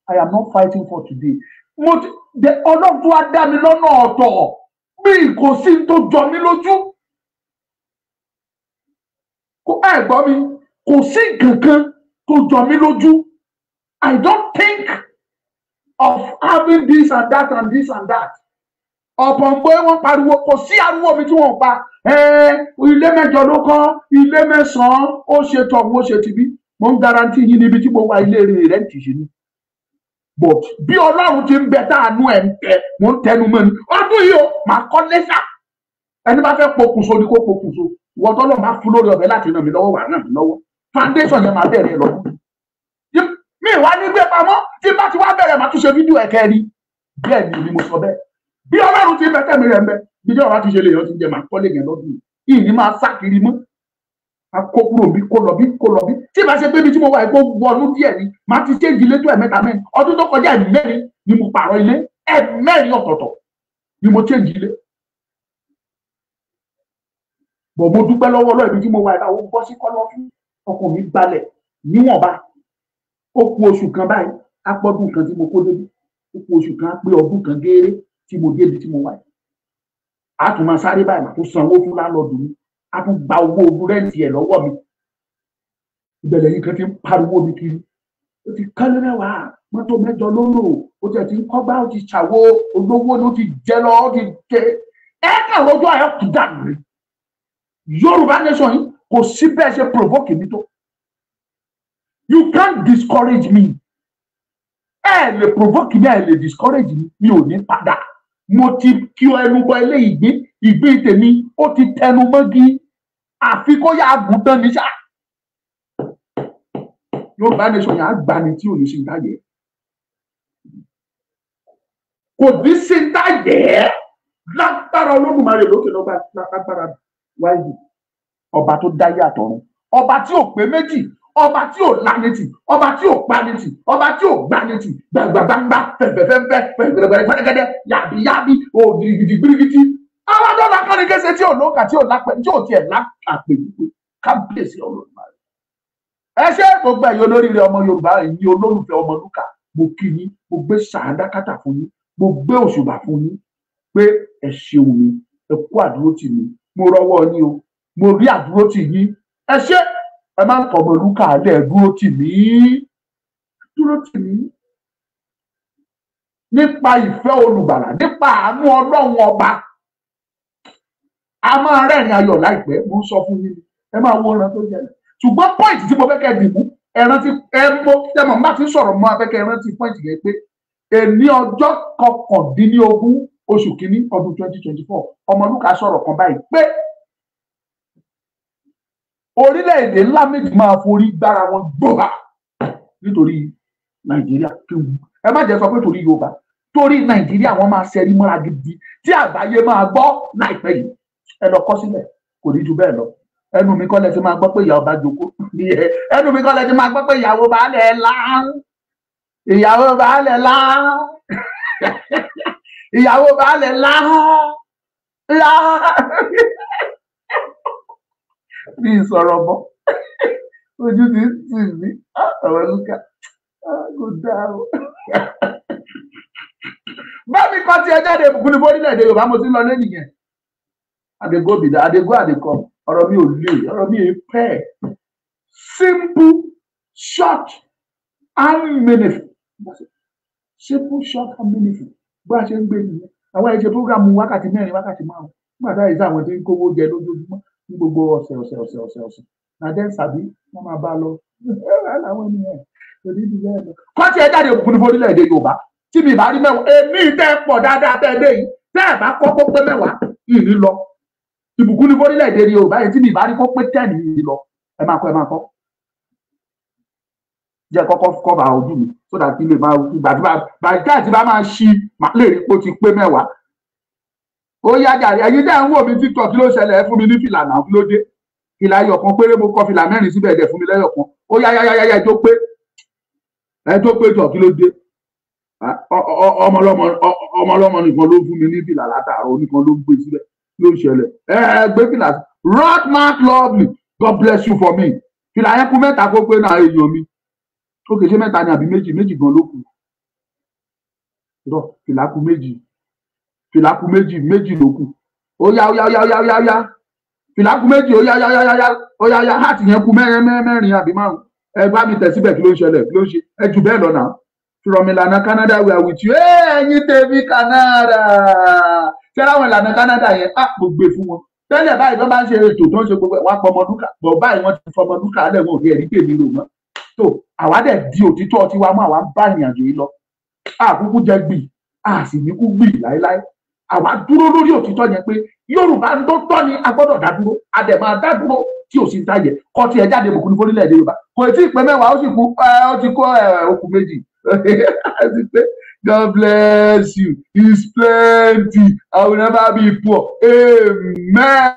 I am not fighting for today. Mo ti de Ọlọ́run tó wá dá mi lọ́nà ọ̀tọ̀, bí kò sí tó jọ mí lójú. Kò ẹ gbọ́ mi, kò sí nǹkan tó jọ mí lójú. I don't think of having this and that and this and that. Ọ̀pọ̀ ń pé wọ́n pariwo, kò sí ariwo mi tí wọ́n pa. Ilé mẹ́jọ ló kọ́, ilé mẹ́sàn-án, ó ṣe tọ̀hún, ó ṣe tìbí. Mo ń guarantee yín níbi tí mo wà, ilé rẹ̀ ti ṣe ni. But bí Ọlọ́run ti ń bẹ táànú ẹ̀ ń tẹ, mo ń tẹnu mọ́ ni. Ọdún yìí o, màá kọ́ lẹ́sà. Ẹni bá fẹ́ pokùnso ni kó pokùnso. Ìwọ tọ́lọ̀ máa fún lórí ọ̀fẹ́ láti ràn mí lọ́wọ́, wà ràn mí lọ́wọ́. Foundation yẹn máa bẹ̀rẹ̀ lọ́dún. Mi wá ní gbé pamọ́, tí bá ti wá bẹ̀rẹ̀ màá tún ṣe fídíò ẹ̀kẹ́ rí. Bẹ́ẹ̀ ni mo sọ bẹ́ẹ̀. Bí Ọlọ́run ti ń bẹ tẹ̀mí rẹ̀ ń bẹ, bí Ọlọ́run ti ṣe lè yàn ti jẹ, màá kọ́lé yẹn lọ́dún yìí. Ìní máa sá kiri mọ́. A kó kúrò bí, kó lọ bí, kó lọ bí. Tí ìbá ṣe pé ibi tí mo wà kó wọnú díẹ̀ ni, màá ti ṣéǹjì ilé tó ẹ̀mẹ́ta mẹ́rin. Ọdún tó kọjá ẹ̀mẹ́rin ni mo pààrọ̀ ilé, ẹ̀mẹ́rin ọ̀tọ̀ọ̀tọ̀ ni mo ṣéǹjì ilé. Bọ̀ mo dúpẹ́ lọ́wọ́ Ọlọ́run, ibi tí mo wà ìbáwó bọ́ sí kọ́lọ́fín, ọkàn mi balẹ̀ níwọ̀nba. Ó kù oṣù kan báyìí, á pọ́dún kan tí mo kó débi. Ó kù oṣù kan, á pé ọdún kan gééré tí mo débi tí mo wà yìí. A tún máa sáré báyìí, màá tún sanwó fún láńlọ́ọ̀dù mi, a tún gba owó rẹ́ǹtì ẹ̀ lọ́wọ́ mi. Ìbẹ̀rẹ̀ yìí kan ti ń pariwo mi kiri. Ó ti kọ́lé mẹ́wàá, mọ́tò mẹ́jọ ló lò, ó ti ń kọ́gbá, ó ti ṣàwo, olówó ló ti jẹ lọ, ó ti jẹ. Ẹ kàn lójú àyọ̀ kù dànù rí. Yorùbá nation yìí kò sí bẹ́ẹ̀ ṣe provoke mi tó. You can't discourage me. Ẹ lè provoke mi, ẹ lè discourage mi, mi ò ní padà. Mo ti kí ẹnu bọ ilé ìgbín, ìgbín tèmi, ó ti tẹnu mọ́gí. Àfi kó yá àgùntàn ní ṣá. Yorùbá nation yẹn á gbani tí ò ní ṣe ń dáyẹ. Kò ní ṣe ń dáyẹ. Lágbára Olódùmarè lókè lọ́ba, lágbára wáyé. Ọba tó dáyé àtọ̀run. Ọba tí ò pé méjì. Ọba tí ò lánìtì, ọba tí ò panìtì, ọba tí ò gbanìtì, gbàgbàgbàgbà, fẹ̀fẹ̀fẹ̀fẹ̀, fẹ̀fẹ̀rẹ̀gbẹ̀rẹ̀gẹ̀dẹ̀, yàbíyàbí, ògìrìgìdì gbìrìgìdì. Àwọn tó lákàrin kése tí ò lóka, tí ò lápẹ, tí ò tiẹ̀ lápè wípé kábíyèsí Olódùmarè. Ẹ ṣé gbogbo ẹ̀yin olóríire ọmọ Yorùbá, ẹ̀yin olólùfẹ́ Ọmọlúkà, mo kí yín, mo gbé sàádákátà fún yín, mo gbé òṣùbà fún yín pé ẹ ṣeun mi, ẹ kú àdúrótì mi, mo rọ́wọ́ yín o, mo rí àdúrótì yín, ẹ ṣé. Ẹ má kọ Ọmọlúkà lẹ, dúró tì mí, dúró tì mí nípa ìfẹ́ olùgbàlà, nípa àánú Ọlọ́run ọba. A máa rẹ́rìn ayọ̀ láìpẹ́, mo ń sọ fún yín, ẹ máa wo ẹran tó jẹ. Ṣùgbọ́n pọ́ìntì tí mo fẹ́ kẹ́ dìbò, ẹran tí ẹ mọ tẹmọ má ti sọ̀rọ̀ mọ́, afẹ́kẹ́ ẹran tí pọ́ìntì yẹn pé èní ọjọ́ 19 oṣù kìíní ọdún 2024, Ọmọlúkà sọ̀rọ̀ kan báyìí pé orílẹ̀-èdè ńlá méjì máa forí gbára wọn gbòòrà nítorí Nàìjíríà. Ẹ má jẹ́ sọ pé torí Yorùbá, torí Nàìjíríà wọ́n máa ṣẹ́rí mọ́ra gidi tí àgbáyé máa gbọ́ láìpẹ́ yìí. Ẹ lọ kọ́ sílẹ̀, kò ní ju bẹ́ẹ̀ lọ. Ẹnu mi kọ́ lẹ ti máa gbọ́ pé ìyàwó bá jókòó, ẹnu mi kọ́ lẹ ti máa gbọ́ pé ìyàwó baálẹ̀ lá, ìyàwó baálẹ̀ lá, ìyàwó baálẹ̀ lá lá. Bí ìsọ̀rọ̀ bọ́, ojú ti ń tì mí, Ọmọlúkà kò dáa o. Bá mi kọ́ tí ẹ jáde, ìbùkún ní fórílẹ̀-èdè Yorùbá, mo ti ń lọ lẹ́yìn yẹn. Àdégó bìdá, àdégó àdékọ, ọ̀rọ̀ mi ò lè, ọ̀rọ̀ mi ò pẹ́. Simple, short and meaningful. Simple, short and meaningful. Bó a ṣe ń gbé nìyẹn. Àwọn ẹ̀ ṣe prógrámù wákàtí 4, wákàtí 5. Nígbà táyà sí àwọn tí ń kówó jẹ lójoojúmọ́ ní gbogbo ọ̀sẹ̀ ọ̀sẹ̀ ọ̀sẹ̀ ọ̀sẹ̀ ọ̀sẹ̀. Nàdẹ́ sàbí wọ́n máa bá a lọ. Àwọn ènìyàn kò ní ìdílé ẹ̀ lọ. Kọ́tí ẹ jáde, òkùnkùn ní orílẹ̀-èdè Yorùbá. Tí mi bá rí mẹ́wàá, èmi tẹ́ pọ̀ dáadáa tẹ́ dé yìí. Tẹ́ ẹ̀ bá kọ́ kó pé mẹ́wàá, ìní lọ. Ìbùkún ní orílẹ̀-èdè Yorùbá yìí, tí mi bá rí kó pé 10 ìní lọ. Ẹ máa kọ́, ẹ máa kọ́. Jẹ́ kọ́kọ́ kọ́ba ojú mi so that kí lè máa gbàdúrà. Bàjẹ́ àti bá máa ṣí, màá lè rí pé ó ti pé mẹ́wàá. Ó yá jàre, ẹ̀yin tẹ́ ń wò mí TikTok, kí ló ṣẹlẹ̀? Ẹ fún mi ní fìlà náà, kí ló dé? Fìlà ẹyọ kan péré, mo kọ fìlà mẹ́rin síbẹ̀, ẹ̀dẹ̀ fún mi lẹ́yọ kan. Ó yá yá yá yá, ẹjọ́ pé, ẹjọ́ pé jọ, kí ló dé? Ọmọlọ́mọ nìkan ló fún mi ní fìlà látàárọ̀, oníkan ló ń gbé síbẹ̀, ló ń ṣẹlẹ̀. Ẹ gbé fìlà. Rodmark lovely, God bless you for me. Fìlà yẹn kú mẹ́ta kó pé náà, èèyàn mi. Ó kè ṣe mẹ́ta ni àbí méjì? Méjì gan ló kù. Rọ fìlà kù méjì, fìlà kù méjì, méjì ló kù. Ó yá, ó yá, ó yá, ó yá, ó yá, ó yá, fìlà kù méjì. Ó yá, yá, yá, yá, ó yá, yá. Heart yẹn kù mẹ́rin, mẹ́rin àbí márùn. Ẹ bá mi tẹ̀ síbẹ̀. Kí ló ń ṣẹlẹ̀? Kí ló ń ṣe? Ẹ jù bẹ́ẹ̀ lọ náà. From ìlànà Canada, we are with you. Ẹ̀yin tèmi Canada, ṣé láwọn ìlànà Canada yẹn á mo gbé fún wọn tẹ́lẹ̀ báyìí tó bá ń ṣe ètò tó ń ṣe gbogbo ẹ̀, wọ́n á pọ̀ ọmọdúnkà bọ̀ báyìí. Wọ́n ti fọmọdúnkà lẹ̀, wọn ò rí ẹ̀rí tèmi lò mọ́. Tó àwa dẹ̀ di òtítọ́ tiwa mọ́, àwa ń bá ìrìn àjò yìí lọ. Àkúkú jẹ gbì, a sì ní kú gbì láéláé. Àwa dúró lórí òtítọ́ yẹn pé Yorùbá tó tọ́ ni, a gbọ́dọ̀ dá dúró, a dẹ̀ máa dá dúró tí ò sí ń tayẹ kọ́ tí ẹ jáde. Bùkún ní fórílẹ̀-èdè Yorùbá. Kò tí ì pé 10, ó sì kú ẹ, ó ti kó ẹ okùn méjì. God bless you. It's plenty. I will never be poor. Amen.